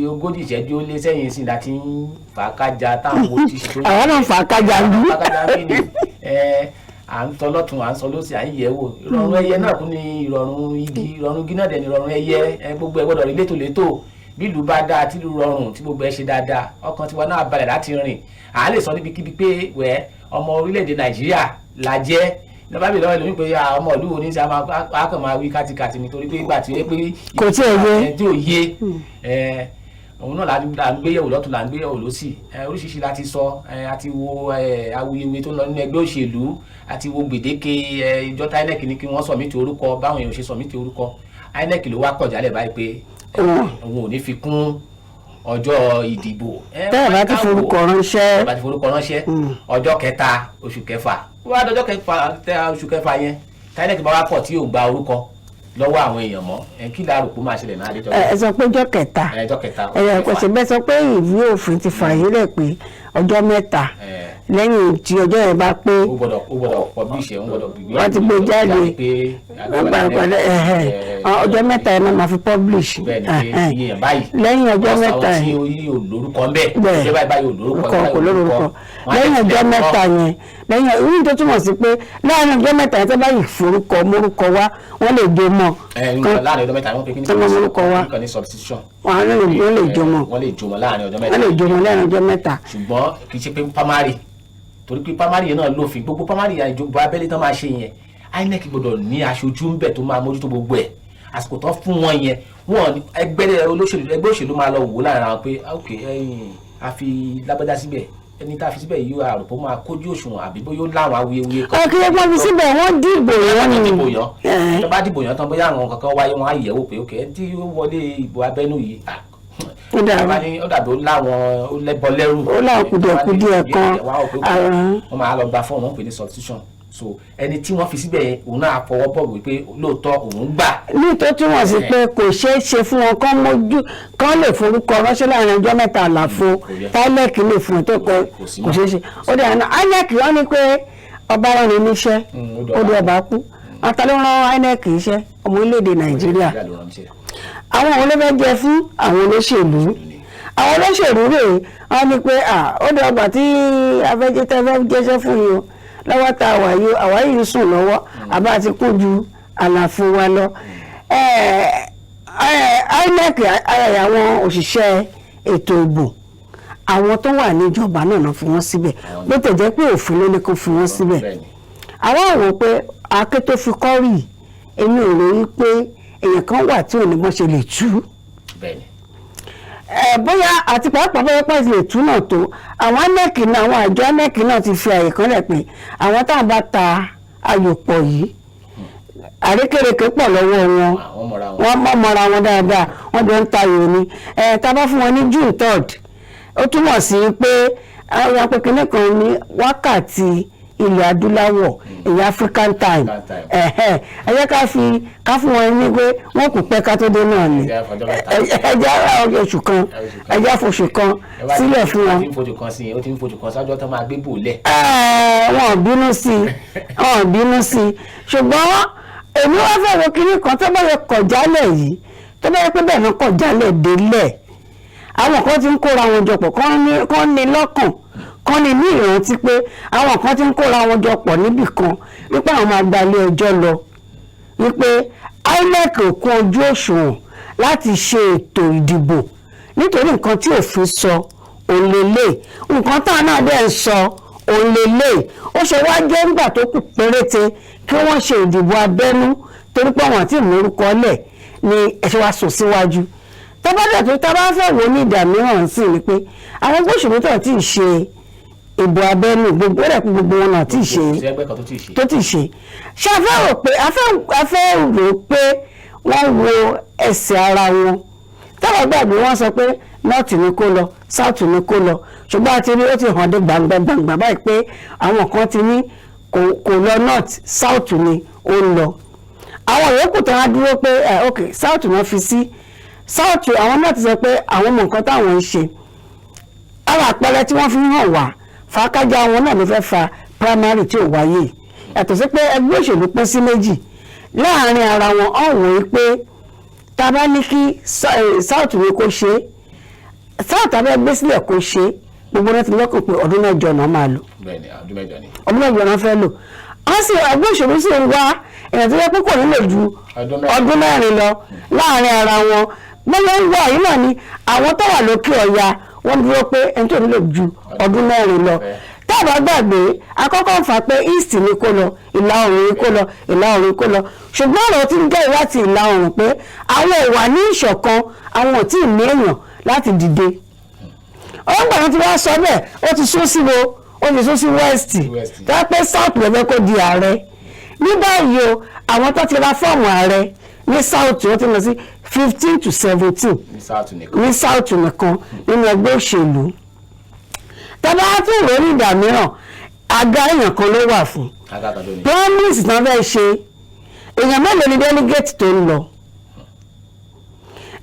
40 ìṣẹ́jú ó lé sẹ́yìn sí láti ń fà á kájà táwọn wo ti ṣe. Àwọn náà ń fà á kájà ń bí. Fà á kájà ń bí ni ẹ à ń tọ́ lọ́tún, à ń sọ lọ́sì, à ń yẹ̀ wò. Ìrọ̀rùn ẹyẹ náà kún ní ìrọ̀rùn igi, ìrọ̀rùn igi náà dẹ̀ ní ìrọ̀rùn ẹyẹ. Ẹ gbogbo ẹ gbọ́dọ̀ rí létòlétò. Bí ìlú bá dáa, tí ìlú rọrùn, tí gbogbo ẹ ṣe dáadáa, ọkàn tiwa náà balẹ̀ láti rìn. À á lè sọ níbikíbi pé wẹ́ ọmọ orílẹ̀-èdè Nàìjíríà la jẹ́. Lọ́ba bí lọ́wọ́ ẹlòmíì pé ọmọ ìlú wo ní sá máa kàn máa wí kátikàti nítorí pé ìgbà tí ó yẹ pé Kò tí ì yé. Tí ò yé ẹ, òun náà là ń gbé yẹ̀wò lọ́tún, là ń gbé yẹ̀wò lọ́sì. Oríṣiríṣi la ti sọ. A ti wo awuyewuye tó ń lọ nínú ẹgbẹ́ òṣèlú, a ti wo gbèdéke ìjọ tí INEC ní kí wọ́n submit orúkọ, báwọn èèyàn ṣe submit orúkọ. INEC ló wá kọ̀ jálẹ̀ báyìí pé òun ò ní fi kún ọjọ́ ìdìbò. Tẹ́ ẹ̀ bá ti forúkọ ránṣẹ́. Tẹ́ ẹ̀ bá ti forúkọ ránṣẹ́, ọjọ́ 3 oṣù 6, wá dọjọ́ 6 tẹ oṣù 6 yẹn, tí INEC bá wá kọ̀ tí yóò gba orúkọ lọ́wọ́ àwọn èèyàn mọ́, kí la rò pé ó máa ṣẹlẹ̀ náà adéjọ́? Ẹ sọ pé ọjọ́ 3. Ọjọ́ 3. Ẹ kò sì bẹ́ẹ̀ sọ pé ìwé òfin ti fààyè lẹ̀ pé ọjọ́ 3 lẹ́yìn tí ọjọ́ yẹn bá pé, ó gbọ́dọ̀ publish ẹ̀, ó gbọ́dọ̀ gbé wọ́n ti gbé jáde, ọjọ́ 3 yẹn náà máa fi publish. Bẹ́ẹ̀ ni, pé iye yẹn báyìí lẹ́yìn ọjọ́ 3 yẹn yẹn tí yóò lórúkọ ń bẹ̀, ṣé báyìí báyìí ò lórúkọ. Kò lórúkọ lẹ́yìn ọjọ́ 3 yẹn, lẹ́yìn ìwé tó túmọ̀ sí pé láàrin ọjọ́ 3 yẹn, tó bá yìí forúkọ mórúkọ wá, wọ́n lè jó mọ́. Láàrin ọjọ́ 3 wọ́n pe kí Tó mọ morúkọ wá. Kí ni substitution. Wọ́n lè jó mọ́. Wọ́n lè jó mọ́ láàrin ọjọ́ 3. Wọ́n lè jó mọ́ láàrin ọjọ́ 3. Ṣùgbọ́n kì í ṣe pé primary, torí pé primary yẹn náà lófin. Gbogbo primary yẹn, ìjọba abẹ́lé tán máa ṣe yẹn, INEC gbọ́dọ̀ ní aṣojú ń bẹ̀ tó máa mójútó gbogbo ẹ̀. Àsìkò tán fún wọn yẹn, wọn ẹgbẹ́ olóṣèlú, ẹgbẹ́ òṣèlú máa lọ wò láàrin àwọn pé ok, ẹ̀yin a fi lágbájá síbẹ̀, ẹni tá a fi síbẹ̀ yìí, àròpọ̀ máa kójú òṣùwọ̀n àbí bóyá ó láwọn awuyewuye kan. Ẹ kí ló pọ́n fi síbẹ̀, wọ́n dìbò yẹn ni. Dìbò yàn tó bá dìbò yàn tán, bóyá àwọn kankan wáyé, wọn á yẹ̀wò pé ok, ẹni tí ó wọlé ìbò abẹ́nú yìí, Ó dàbí ó dàbí ó láwọn ó lẹ́bọ lẹ́rù. Ó láwọn kùdìẹ̀kudiẹ kan. Wọ́n máa lọ gba fọ́ọ̀mù, wọ́n pè ní substitution. So ẹni tí wọ́n fi síbẹ̀ yẹn, òun náà fọwọ́ bọ̀ wípé lóòótọ́ òun gbà. Ní tó túmọ̀ sí pé kò ṣeé ṣe fún wọn kán mójú kán lè forúkọ ránṣẹ́ láàrin ọjọ́ 3 àlàfo INEC lè fún un tó kọ, kò ṣeé ṣe. Ó dẹ̀ àná INEC wọ́n ní pé ọba rán ni níṣẹ́, ó dé ọba kú. Àtàlẹ́ rán INEC iṣẹ́ ọmọ orílẹ̀-èdè Nàìjíríà. Àwọn òun ló fẹ́ jẹ fún àwọn olóṣèlú. Àwọn olóṣèlú rèé, wọ́n ní pé ó dé ọba tí afẹ́jẹ́ tẹ́ fẹ́ jẹ́ṣẹ́ fún yìí o, lọ́wọ́ tá a wà yìí, àwa yìí ń sùn lọ́wọ́, àbá ti kún ju àlàfo wa lọ. INEC, àwọn òṣìṣẹ́ ètò ìbò, àwọn tó wà níjọba náà fi wọ́n síbẹ̀, bó tẹ̀ jẹ́ pé òfin ló ní kó fi wọ́n síbẹ̀. Àwọn àwọn pé aké tó fi kọ́rì, èmi ò rí pé èèyàn kan wà tí ò ní bọ́n ṣe lè tú. Bóyá àti pàápàá bóyá pàṣẹ lè tú náà tó àwọn INEC náà, àwọn àjọ INEC náà ti fi àyè kan lẹ̀ pé àwọn táwọn bá ta ayò pọ̀ yìí, àrékèrèké pọ̀ lọ́wọ́ wọn, wọ́n mọ̀ mọ́ra wọn dáadáa, wọ́n jọ ń tayò ni. Tá a bá fún wọn ní June 3, ó túmọ̀ sí pé àwọn apẹ̀kẹ́lẹ́ kan ní wákàtí ilẹ̀ adúláwọ̀, èyí African time. Ẹ jẹ́ ká fi ká fún wọn ní pé wọ́n kò pẹ́ ká tó dé náà ni. Ẹ jẹ́ oṣù kan, ẹ jẹ́ oṣù kan sílẹ̀ fún wọn. Ó ti ń fojú kan sí i, ó ti ń fojú kan sáájú tó máa gbé bò lẹ̀. Wọn ò bínú sí i, wọn ò bínú sí i. Ṣùgbọ́n èmi wá fẹ́ wo kinní kan tó bá yẹ kọ̀jálẹ̀ yìí, tó bá yẹ pé bẹ́ẹ̀ náà kọ̀jálẹ̀ délẹ̀, àwọn kan ti ń kóra wọn jọpọ̀, kán ní lọ́kàn, kán ní ní ìrántí pé àwọn kan ti ń kóra wọn jọpọ̀ níbì kan wípé àwọn máa gba ilé ẹjọ́ lọ, wípé INEC ò kún ojú òṣùwọ̀n láti ṣe ètò ìdìbò nítorí nǹkan tí òfin sọ òun lélẹ̀, nǹkan táwọn náà dẹ̀ ń sọ òun lélẹ̀. Ó ṣe wá jẹ́ nígbà tó kù péréte kí wọ́n ṣe ìdìbò abẹ́nú, torí pé àwọn àti ìmúrúkọ lẹ̀ ni ẹ̀ṣẹ̀ wa sùn síwájú. Tọ́bádà tó tá bá fẹ́ wò ní ìdá mìíràn sí ni pé àwọn gbóṣùlù tó ti ṣe ìbò abẹ́nú gbogbo rẹ̀ kú, gbogbo wọn náà ti ṣe tó ti ṣe. Ṣé a fẹ́ rò pé a fẹ́ rò pé Wọ́n wo ẹsẹ̀ ara wọn. Táwọn gbàgbé, wọ́n sọ pé north ni kó lọ, south ni kó lọ, ṣùgbọ́n àti rí ó ti hàn dé gbangba gbangba báyìí pé àwọn kan ti ní kò lọ north, south ni ó ń lọ. Àwọn yòókù tó wá dúró pé ẹ ok, south náà fi sí south, àwọn náà ti sọ pé àwọn mọ nǹkan táwọn ń ṣe. Ara àpẹẹrẹ tí wọ́n fi hàn wá fàákájà wọn náà ló fẹ́ fa primary tí ò wáyé. Yàtọ̀ sí pé ẹgbẹ́ òṣèlú pín sí méjì láàrin ara wọn, ọ̀hún wòye pé tá a bá ní kí south ní kó ṣe é, south abẹ́ gbé sílẹ̀ kó ṣe é, gbogbo náà ti lọ́kàn pé ọdún 8 náà máa lò. Bẹ́ẹ̀ ni, ọdún 8 ni. Ọdún 8 náà fẹ́ lò. Wọ́n sì ẹgbẹ́ òṣèlú sì ń wá èèyàn tó yẹ pé kò ní lè ju Ọdún 4. ọdún 4 lọ. Láàrin ara wọn bóyá ń wá yìí náà ni àwọn tó wà lókè ọ̀yà, wọ́n dúró pé ẹni tó ní lè ju ọdún 4 lọ. Táàbà gbàgbé, akọ́kọ́ ń fà pé east ni kó lọ, ìlà oòrùn ni kó lọ, ìlà oòrùn kó lọ, ṣùgbọ́n ọ̀rọ̀ tí ń jẹ́ láti ìlà oòrùn pé àwọn ò wà ní ìṣọ̀kan, àwọn ò tí ì ní èèyàn láti dìde. Ọgbà wọn ti wá sọ bẹ́ẹ̀, ó ti sún sí wo, ó ti sún sí west. West. Tó yẹ pé south ló fẹ́ kó di ààrẹ ní báyìí o, àwọn tó ti ra fọ́ọ̀mù ààrẹ ní south, ó ti lọ sí 15 to 17. Ní south nìkan. Ní south nìkan nínú ẹgbẹ́ òṣèlú. Tọ́ba tún wò ní ìgbà mìíràn, àga èèyàn kan ló wà fún. Agáta tó ní. Promise náà fẹ́ ṣe, èèyàn mélòó ni delegate tó ń lọ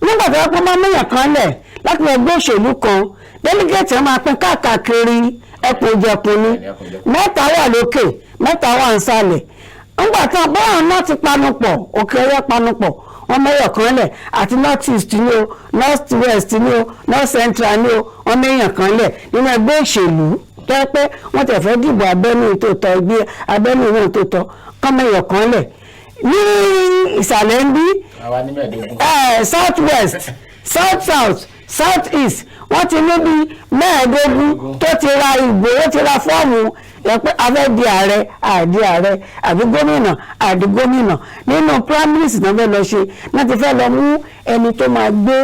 nígbà tó yẹ pé máa méyàn kan lẹ̀ láti ẹgbẹ́ òṣèlú kan? Delegate wọn máa pín káàkiri ẹkùn jẹkùn ni. Mẹ́ta wà lókè, mẹ́ta wà nísàlẹ̀. Ńgbà tán báwọn náà ti panupọ̀, òkè ọyọ́ panupọ̀, wọ́n mẹ́yọ̀ kan lẹ̀, àti north east ni o, north west ni o, north central ni o, wọ́n mẹ́yàn kan lẹ̀ nínú ẹgbẹ́ òṣèlú tó yẹ pé wọ́n tẹ̀ fẹ́ dìbò abẹ́nú tó tọ́, ẹgbẹ́ abẹ́nú náà tó tọ́, kọ́ mẹ́yọ̀ kan lẹ̀ ní ìsàlẹ̀ ń bí. Àwa ní 15. South west, south south, south east, wọ́n ti ní bí 15 tó ti ra ìbò, ó ti ra fọ́ọ̀mù yẹ pé a fẹ́ di ààrẹ, àdí ààrẹ àbí gómìnà, àdí gómìnà. Nínú primaries náà fẹ́ lọ ṣe náà ti fẹ́ lọ mú ẹni tó máa gbé,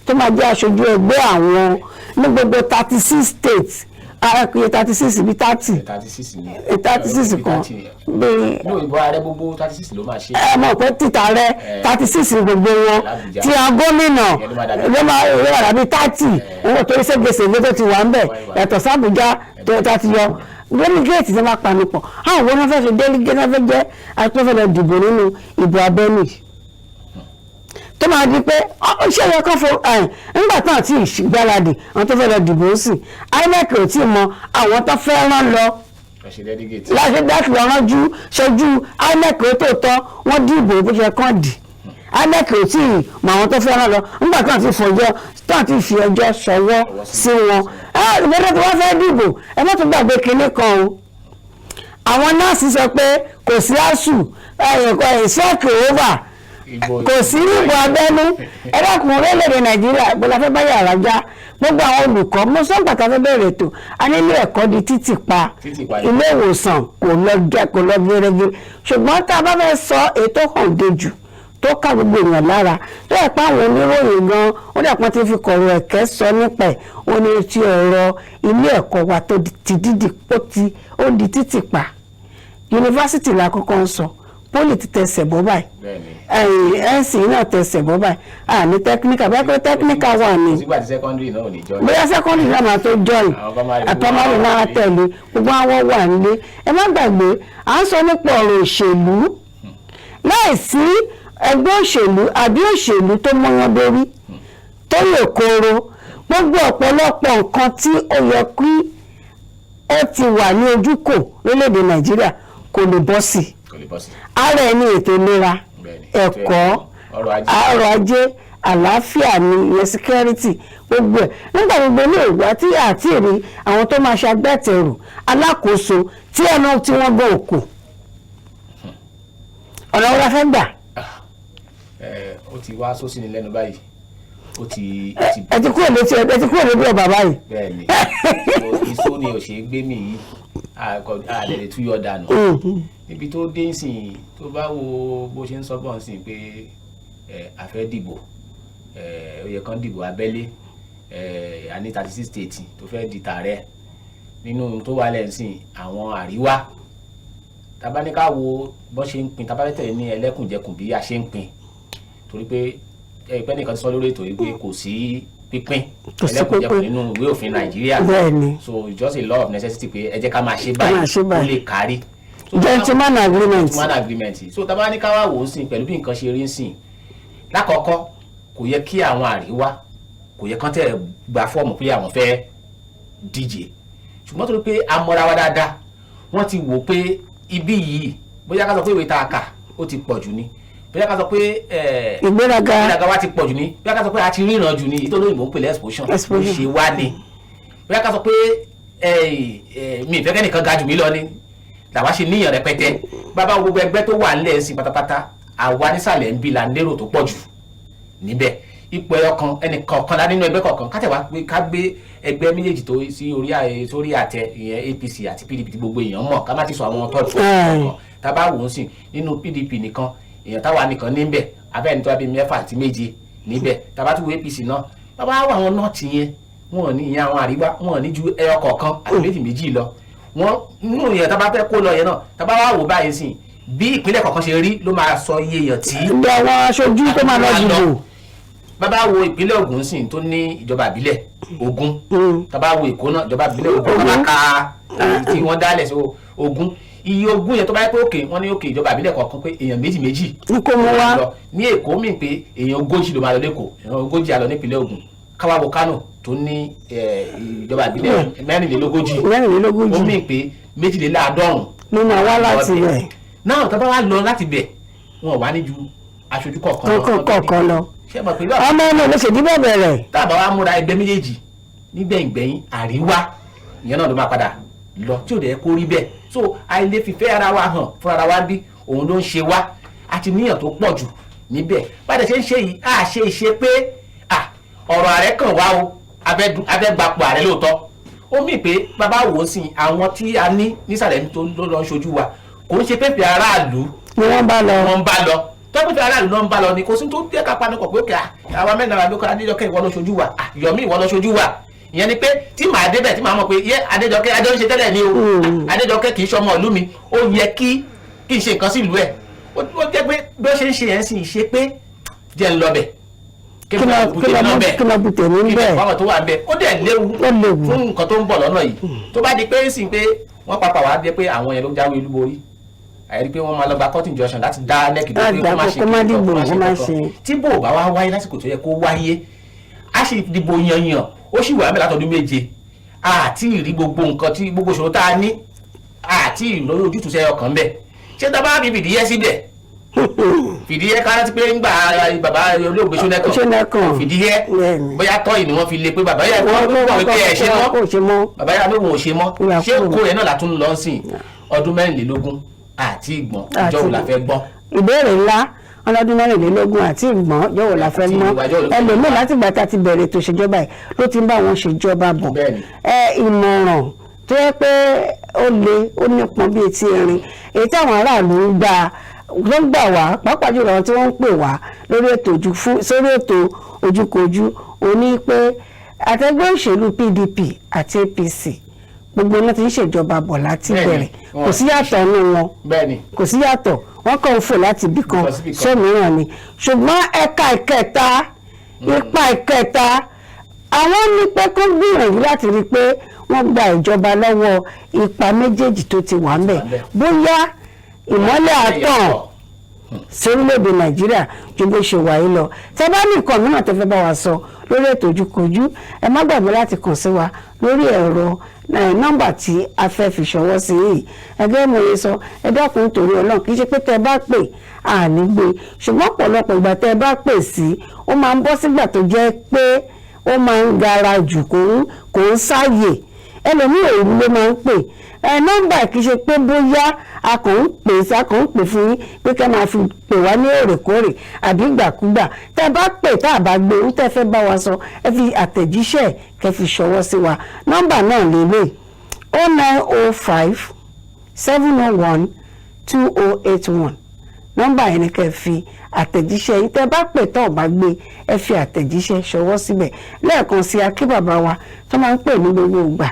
tó máa jẹ́ aṣojú ẹgbẹ́ àwọn ní gbogbo 36 states, ààrẹ 36 bíi 30. 36 ni. 36 kan bíi. Ní òyìnbó, ààrẹ gbogbo 36 ló máa ṣe. Ẹ mọ̀ pé títà rẹ 36 gbogbo wọn. L'Abuja. Tí àwọn gómìnà Ìyẹn ló máa dàbí- ló máa dàbí 30 owó torí ségesège tó ti wà ń bẹ̀, yàtọ̀ sábùjá tó ta ti yọ delegate tí wọ́n bá panupọ̀. Àwọn wo ni wọ́n fẹ́ fi delegate náà fẹ́ jẹ́ àti wọ́n fẹ́ lọ dìbò nínú ìbò abẹ́nú yìí tó máa di pé ṣé yẹ kó fo ẹ nígbà tán àti ìgbáradì àwọn tó fẹ́ lọ dìbò sí? INEC ò tí ì mọ àwọn tó fẹ́ rán lọ Ẹ ṣe delegate. láti lọ ránjú ṣojú INEC. Ó tó tọ́ wọ́n dìbò bó ṣe kàn dì. INEC ò tí ì mọ àwọn tó fẹ́ rán lọ nígbà tán àti fọjọ́ tán àti fi ọjọ́ ṣọwọ́ sí wọn. Ẹ ìgbésẹ̀ tí wọ́n fẹ́ dìbò, ẹ má tún gbàgbé kinní kan o. Àwọn nọ́ọ̀sì sọ pé kò sí ASUU ṣẹ́ẹ̀kì over. Kò sí ìbò abẹ́nú. Ẹ dákun, orílẹ̀-èdè Nàìjíríà gbọ́dọ̀ fẹ́ bá yàrá já. Gbogbo àwọn olùkọ́ mọ́sángbà tá a fẹ́ bẹ̀rẹ̀ ètò, a ní ilé ẹ̀kọ́ di títì pa. Títì pa. Ilé ìwòsàn kò lọ jẹ́ kò lọ gẹ́gẹ́. Ṣùgbọ́n tá a bá fẹ́ sọ ètò hàn dé jù tó ká gbogbo èèyàn lára, tó yẹ pé àwọn oníròyìn gan ó dẹ̀ pọ́n ti fi kọ̀rọ̀ ẹ̀kẹ́ sọ nípa ẹ̀, ó ní ti ọ̀rọ̀ ilé ẹ̀kọ́ wa tó ti dídì, ó di títì pa. Yunifásitì la kọ́kọ́ ń sọ, poly ti tẹsẹ̀ bọ́ báyìí. Bẹ́ẹ̀ni. NC náà tẹsẹ̀ bọ́ báyìí. Àní technical, bóyá pé technical wà ní. Kò sígbà tí secondary náà ò ní jọ. Bóyá secondary náà máa tó join. Àwọn primary gbogbo Primary àwọn náà wà ní. tẹ̀lé. Gbogbo àwọn wà nílé. Ẹ má gbàgbé, à ń sọ nípa ọ̀rọ̀ òṣèlú láìsí ẹgbẹ́ òṣèlú àbí òṣèlú tó mọ́yán dórí, tó lè kóró. Gbogbo ọ̀pọ̀lọpọ̀ nǹkan tí ó yẹ kí ó ti wà ní ojúkò lórílẹ̀‐èdè Nàìjíríà kò lè bọ́ sí i. Kò lè bọ́ sí. Ara ẹ̀ ní ètò ìlera, ẹ̀kọ́, ọrọ̀ ajé. Ọrọ̀ ajé, àlàáfíà ní ìyẹn security, gbogbo ẹ̀. Nígbà gbogbo ní ìwà tí àti rí àwọn tó máa ṣe agbátẹrù alákòóso tí ẹnu tí wọ́n gbọ́ òkú, ọ̀nà wo la fẹ́ gbà? Ẹ ó ti wá sósì ní lẹ́nu báyìí, ó ti. Ẹ ti kúrò létí, ẹ ti kúrò létí ọba báyìí. Bẹ́ẹ̀ni, iṣó ni ò ṣe é gbé mi yìí, àlẹ́ lè túyọ̀ dànù níbi tó dé nsìn. Tó bá wo bó ṣe ń sọ bọ̀ nsìn pé ẹ a fẹ́ dìbò, ẹ ó yẹ kán dìbò abẹ́lé. Ẹ a ní 36 state tó fẹ́ di tààrẹ nínú tó wà lẹ́sìn àwọn àríwá. Tabaníká wo bó ṣe ń pín, tabalẹ́tẹ̀ ní ẹlẹ́kùnjẹkùn bí a ṣe ń pín. Torí pé ẹ̀pẹ́ nìkan ti sọ lórí ètò yìí pé kò sí pínpín Kò sí ẹlẹ́kùnjẹkùn pínpín. nínú ìwé òfin Nàìjíríà. So it's just a law of necessity pé ẹ jẹ́ ká máa ṣe Ká máa ṣe báyìí, kó báyìí. lè kárí. So, Gentleman agreement. Gentleman agreement. So tá a bá ní ká wá wò ó sìn, pẹ̀lú bí nǹkan ṣe rí ń sìn, lákọ̀ọ́kọ́, kò yẹ kí àwọn àríwá, kò yẹ kán tẹ̀ gba fọ́ọ̀mù pé àwọn fẹ́ díje. Ṣùgbọ́n torí pé a mọra wa dáadáa, wọ́n ti wò pé ibi yìí, bóyá ká sọ pé ìwé tá a kà ó ti pọ̀ jù ni, bóyá ká sọ pé Ìgbéraga. ìgbéraga wa ti pọ̀ jù ni, bóyá ká sọ pé a ti ríran jù ni, èyí tó lóyìnbó ń pè ní exposure Exposure. ló ṣe wá ni, bóyá ká sọ pé mi ìfẹ́ kẹ́nìkan ga jù mí lọ ni làwa ṣe níyàn rẹpẹtẹ. Bàbá, gbogbo ẹgbẹ́ tó wà nílẹ̀ sí pátápátá, àwa nísàlẹ̀ ń bí la lérò tó pọ̀ jù níbẹ̀. Ipò ẹyọ kan, ẹnì kọ̀ọ̀kan la nínú ẹgbẹ́ kọ̀ọ̀kan. Kátẹ̀wá pé ká gbé ẹgbẹ́ méjèèjì tó sí orí sórí àtẹ, ìyẹn APC àti PDP tí gbogbo èèyàn mọ̀, ká má ti sọ àwọn third force kọ̀ọ̀kan. Tá a bá wò ó sìn, nínú PDP nìkan, èèyàn táwa nìkan níbẹ̀, abẹ́ni tó wá bí mẹ́fà àti méje níbẹ̀. Tá a bá tún wo APC náà, bàbá wà àwọn north yẹn, wọn ò ní, ìyẹn àwọn àríwá, wọn ò ní ju ẹyọ kọ̀ọ̀kan àti méjì méjì lọ. Wọn nínú ìyẹn tá a bá fẹ́ kó lọ yẹn náà, tá a bá wà wò báyìí sìn, bí ìpínlẹ̀ kọ̀ọ̀kan ṣe rí ló máa sọ iye èèyàn tí Bí àwọn aṣojú tó máa lọ dìbò. Bàbá wo ìpínlẹ̀ Ògùn sìn, tó ní ìjọba ìbílẹ̀ ogún, tàbá wo Èkó náà, ìjọba ìbílẹ̀ ogún, bàbá ka èyí tí wọ́n dálẹ̀ sí ogún, iye ogún yẹn, tó bá yẹ pé òkè wọ́n ní òkè ìjọba ìbílẹ̀ kọ̀ọ̀kan pé èèyàn méjì méjì ní kó mú wá. Lọ ní Èkó mi pé èèyàn 40 ló máa lọ lẹ́kọ̀ọ́, èèyàn 40 á lọ nípìnlẹ̀ Ògùn. Káwá wo Kánò tó ní ìjọba ìbílẹ̀ 44, 44. ó mì pé 92 ló máa wá láti rẹ̀. Náà tó bá wá lọ láti bẹ̀, wọn ò wá ní ju aṣojú kọ̀ọ̀kan lọ. Kọ̀ọ̀kan lọ. Ṣé mọ̀ pé Ọmọ ẹni ló ṣèdí bẹ̀bẹ̀ rẹ̀. Tá a bá wá múra, ẹgbẹ́ méjèèjì nígbẹ̀yìngbẹ̀yìn, àríwá ìyẹn náà ló máa padà lọ, tí ò dẹ̀ kó rí bẹ́ẹ̀. So àìlè fìfẹ́ ara wa hàn fún ara wa bí òun ló ń ṣe wá àti níyàn tó pọ̀ jù níbẹ̀. Báyìí ṣe ń ṣe yìí, a ṣe ìṣe pé ọ̀rọ̀ ààrẹ kàn wá o, a fẹ́ gbapò ààrẹ lóòótọ́. Ó mì pé bàbá wò ó sìn, àwọn tí a ní nísàlẹ̀ tó ló lọ ń ṣojú wa, kò ń ṣe pépè aráàlú ni wọ́n bá lọ. Wọ́n ń bá lọ. Tọ́pẹ́tẹ́ aráàlú náà ń bá lọ ni, kò sí tó jẹ́ ká panupọ̀ pé òkè àwa mẹ́rin náà lóko. Adéjọkẹ́, ìwọ ló ṣojú wa. Yọ̀mí, ìwọ ló ṣojú wa. Ìyẹn ni pé tí màá débẹ̀, tí màá mọ̀ pé yẹ Adéjọkẹ́, adé ń ṣe tẹ́lẹ̀ ni o. Adéjọkẹ́ kì í ṣọmọ ìlú mi, ó yẹ kí n ṣe nǹkan sí ìlú ẹ̀. Ó jẹ́ pé bí ó ṣe ń ṣe yẹn sì ń ṣe pé jẹ́ ń lọ bẹ̀. Kí lọ bu tèmi ń bẹ̀. Báwọn tó wà ń bẹ̀, ó dẹ̀ léwu Ó léwu. fún nǹkan tó ń bọ̀ lọ́nà yìí. Tó bá di pé sì pé wọ́n papà wá dé pé àwọn yẹn ló jáwé olúborí, àyẹ̀rí pé wọ́n máa lọ gba court injunction láti dá lẹ́kìdó Láti pé dá kó má ṣe kó má kíní kan, dìbò, kó má ṣe kó má kankan. ṣe. Tí bò bá wá wáyé lásìkò tó yẹ kó wáyé, a sì dìbò yanyan, ó sì wà mẹ́ látọdún 7, àti ìrí gbogbo nǹkan tí gbogbo ìṣòro tá a ní, àti ìlórí ojútùú sẹ́yọ kan bẹ̀. Ṣé tá a bá fi fìdíhẹ́ síbẹ̀, fìdíhẹ́, ká rántí pé ńgbà bàbá olóògbé Ṣónẹ́kàn Ṣónẹ́kàn. fìdíhẹ́, bóyá tọ́yì ni wọ́n fi lé pé bàbá yẹn Wọ́n wọ́n pé ẹ̀ ṣe mọ́. Kò ṣe mọ́. Bàbá yà lóhùn ò ṣe mọ́. Ìyà Ṣé kúrò. kó yẹn náà látún lọ sí ọdún 24 àti ìgbọ̀n? Ìjọ wo la fẹ́ gbọ́n? Ìbéèrè ńlá. Ọlọ́dún 24 àti ìgbọ̀n, yóò la fẹ́ Àti mọ́. ìwà yóò ló fẹ́ Ẹlòmíì mọ́. láti ìgbà tá a ti bẹ̀rẹ̀ ètò ìṣèjọba yìí ló ti ń bá wọn ṣèjọba bọ̀. Ẹ ìmọ̀ràn tó yẹ pé ó le, ó nípọn bíi etí erin, èyí tí àwọn aráàlú ń gbà ló ń gbà wá, pàápàá jùlọ àwọn tí wọ́n ń pè wá lórí ètò ojú fún sórí ètò ojúkojú, ó ní pé àtẹgbẹ́ òṣèlú PDP àti APC, gbogbo náà ti ń ṣèjọba bọ̀ láti bẹ̀rẹ̀, kò sí yàtọ̀ nínú wọn. Kò sí yàtọ̀, wọ́n kàn ń fò láti ibì kan Lọ síbì kan. sómìíràn ni. Ṣùgbọ́n ẹ̀ka ìkẹta, ipa ìkẹta, àwọn ní pé kó gbìyànjú láti rí i pé wọ́n gba ìjọba lọ́wọ́ ipa méjèèjì tó ti wà ń bẹ̀, Wà ńbẹ̀. bóyá ìmọ́lẹ̀ àtàn sórílẹ̀-èdè Nàìjíríà ju bó ṣe wà yìí lọ. Tẹ́ bá ní nǹkan mìíràn tẹ́ fẹ́ bá wa sọ lórí ètò Ojúkojú, ẹ má gbàgbé láti kàn sí wa lórí ẹ̀rọ nọ́mbà tí a fẹ́ fi ṣọwọ́ sí yìí. Ẹgbẹ́ mo yẹ sọ, ẹ dákun torí Ọlọ́run, kì í ṣe pé tẹ́ bá pè àní gbé, ṣùgbọ́n ọ̀pọ̀lọpọ̀ ìgbà tẹ́ bá pè sí, ó máa ń bọ́ sígbà tó jẹ́ pé ó máa ń gara jù, kò ń sáàyè. Ẹlòmíì òru ló máa ń pè ẹ. Nọ́mbà kì í ṣe pé bóyá a kàn ń pè sí, a kàn ń pè fún yín pé kẹ́ máa fi pè wá ní òrèkóòrè àbí ìgbàkúgbà. Tẹ́ bá pè, tá a bá gbé, ohun tẹ́ fẹ́ bá wa sọ, ẹ fi àtẹ̀jíṣẹ́ kẹ́ fi ṣọwọ́ sí wa. Nọ́mbà náà lélẹ̀: 09057012081. Nọ́mbà yẹn ni kẹ́ fi àtẹ̀jíṣẹ́ yín. Tẹ́ bá pè, tọ́ ọ̀ bá gbé, ẹ fi àtẹ̀jíṣẹ́ ṣọwọ́ síbẹ̀. Lẹ́ẹ̀kan sí, akí bàbá wa tó máa ń pè ní gbogbo ìgbà.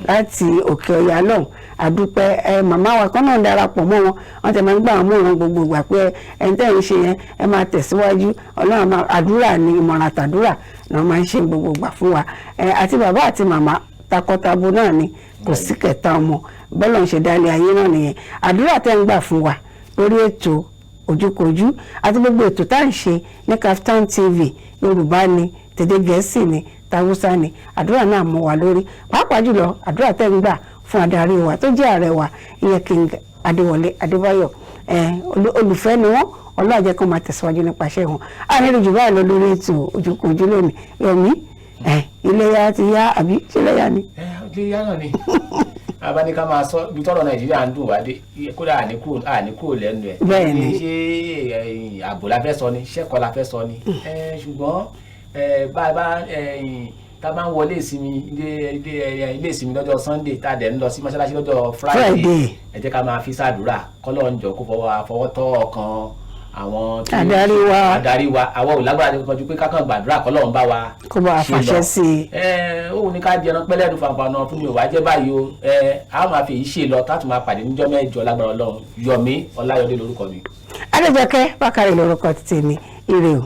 Láti òkè ọ̀yà lọ́hùn, àdúpẹ́. Ẹ màmá wa kan náà darapọ̀ mọ́ wọn, wọ́n ti máa ń gbà wọ́n mọ̀ràn gbogbo ìgbà pé ẹni tẹ́ ń ṣe yẹn, ẹ máa tẹ̀síwájú. Ọlọ́run máa àdúrà ní ìmọ̀ràn àtàdúrà ni wọ́n máa ń ṣe gbogbo ìgbà fún wa. Ẹ àti bàbá àti màmá, takọtabo náà ni, kò sí kẹta ọmọ. Bọ́lá ń ṣe dálé ayé náà nìyẹn. Àdúrà tẹ́ ń gbà fún wa lórí ètò Ojúkojú àti gbogbo ètò tá à ń ṣe ní Kaftan TV, Yorùbá ni, tèdè Gẹ̀ẹ́sì ni, tàwùsá ni, àdúrà náà mọ́ wa lórí. Pàápàá jùlọ àdúrà tẹ́ ń gbà fún adarí wa tó jẹ́ ààrẹ wa, ìyẹn King Adéwọlé Adébáyọ̀. Olùfẹ́ ni wọ́n. Ọlọ́run jẹ́ kó máa tẹ̀síwájú nípasẹ̀ wọn. Àárín jù báyìí lọ lórí ètò Ojúkojú lónìí. Yomi, iléyá ti yá, àbí ṣé iléyá ni? Ẹ iléyá náà ni. Abáníká máa sọ ibi tọ́rọ̀ Nàìjíríà ń dùn wá dé, kódà àníkúrò lẹ́nu ẹ̀. Bẹ́ẹ̀ni. Ṣé ààbò la fẹ́ sọ ni? Ṣẹ́kọ̀ọ́ la fẹ́ sọ ni? Ṣùgbọ́n bá a bá tá a bá ń wọlé ìsinmi, ilé ìsinmi lọ́jọ́ Sunday, tá a dẹ̀ ń lọ sí mọ́ṣáláṣí lọ́jọ́ Friday, Friday. Ẹ jẹ́ ká máa fi ṣàdúrà kọ́lọ́ ń jọ kó fọwọ́ tọ́ ọkàn àwọn tí Adarí wa. Adarí wa. Àwa ò lágbára kankan ju pé ká kàn gbàdúrà kọ́lọ́ ń bá wa kó bá a ṣe fàṣẹ lọ. sí i. Ẹ òun ní ká jẹran pẹ́lẹ́nu fàǹfààní fún mi ò wá jẹ́ báyìí o. Ẹ a máa fi èyí ṣe lọ, tá a tún máa pàdé níjọ́ 8 lágbára Ọlọ́run. Yọ̀mí Ọláyọdé lórúkọ mi. Adéjọkẹ́ Bákàrẹ̀ lórúkọ tèmi. Ire o.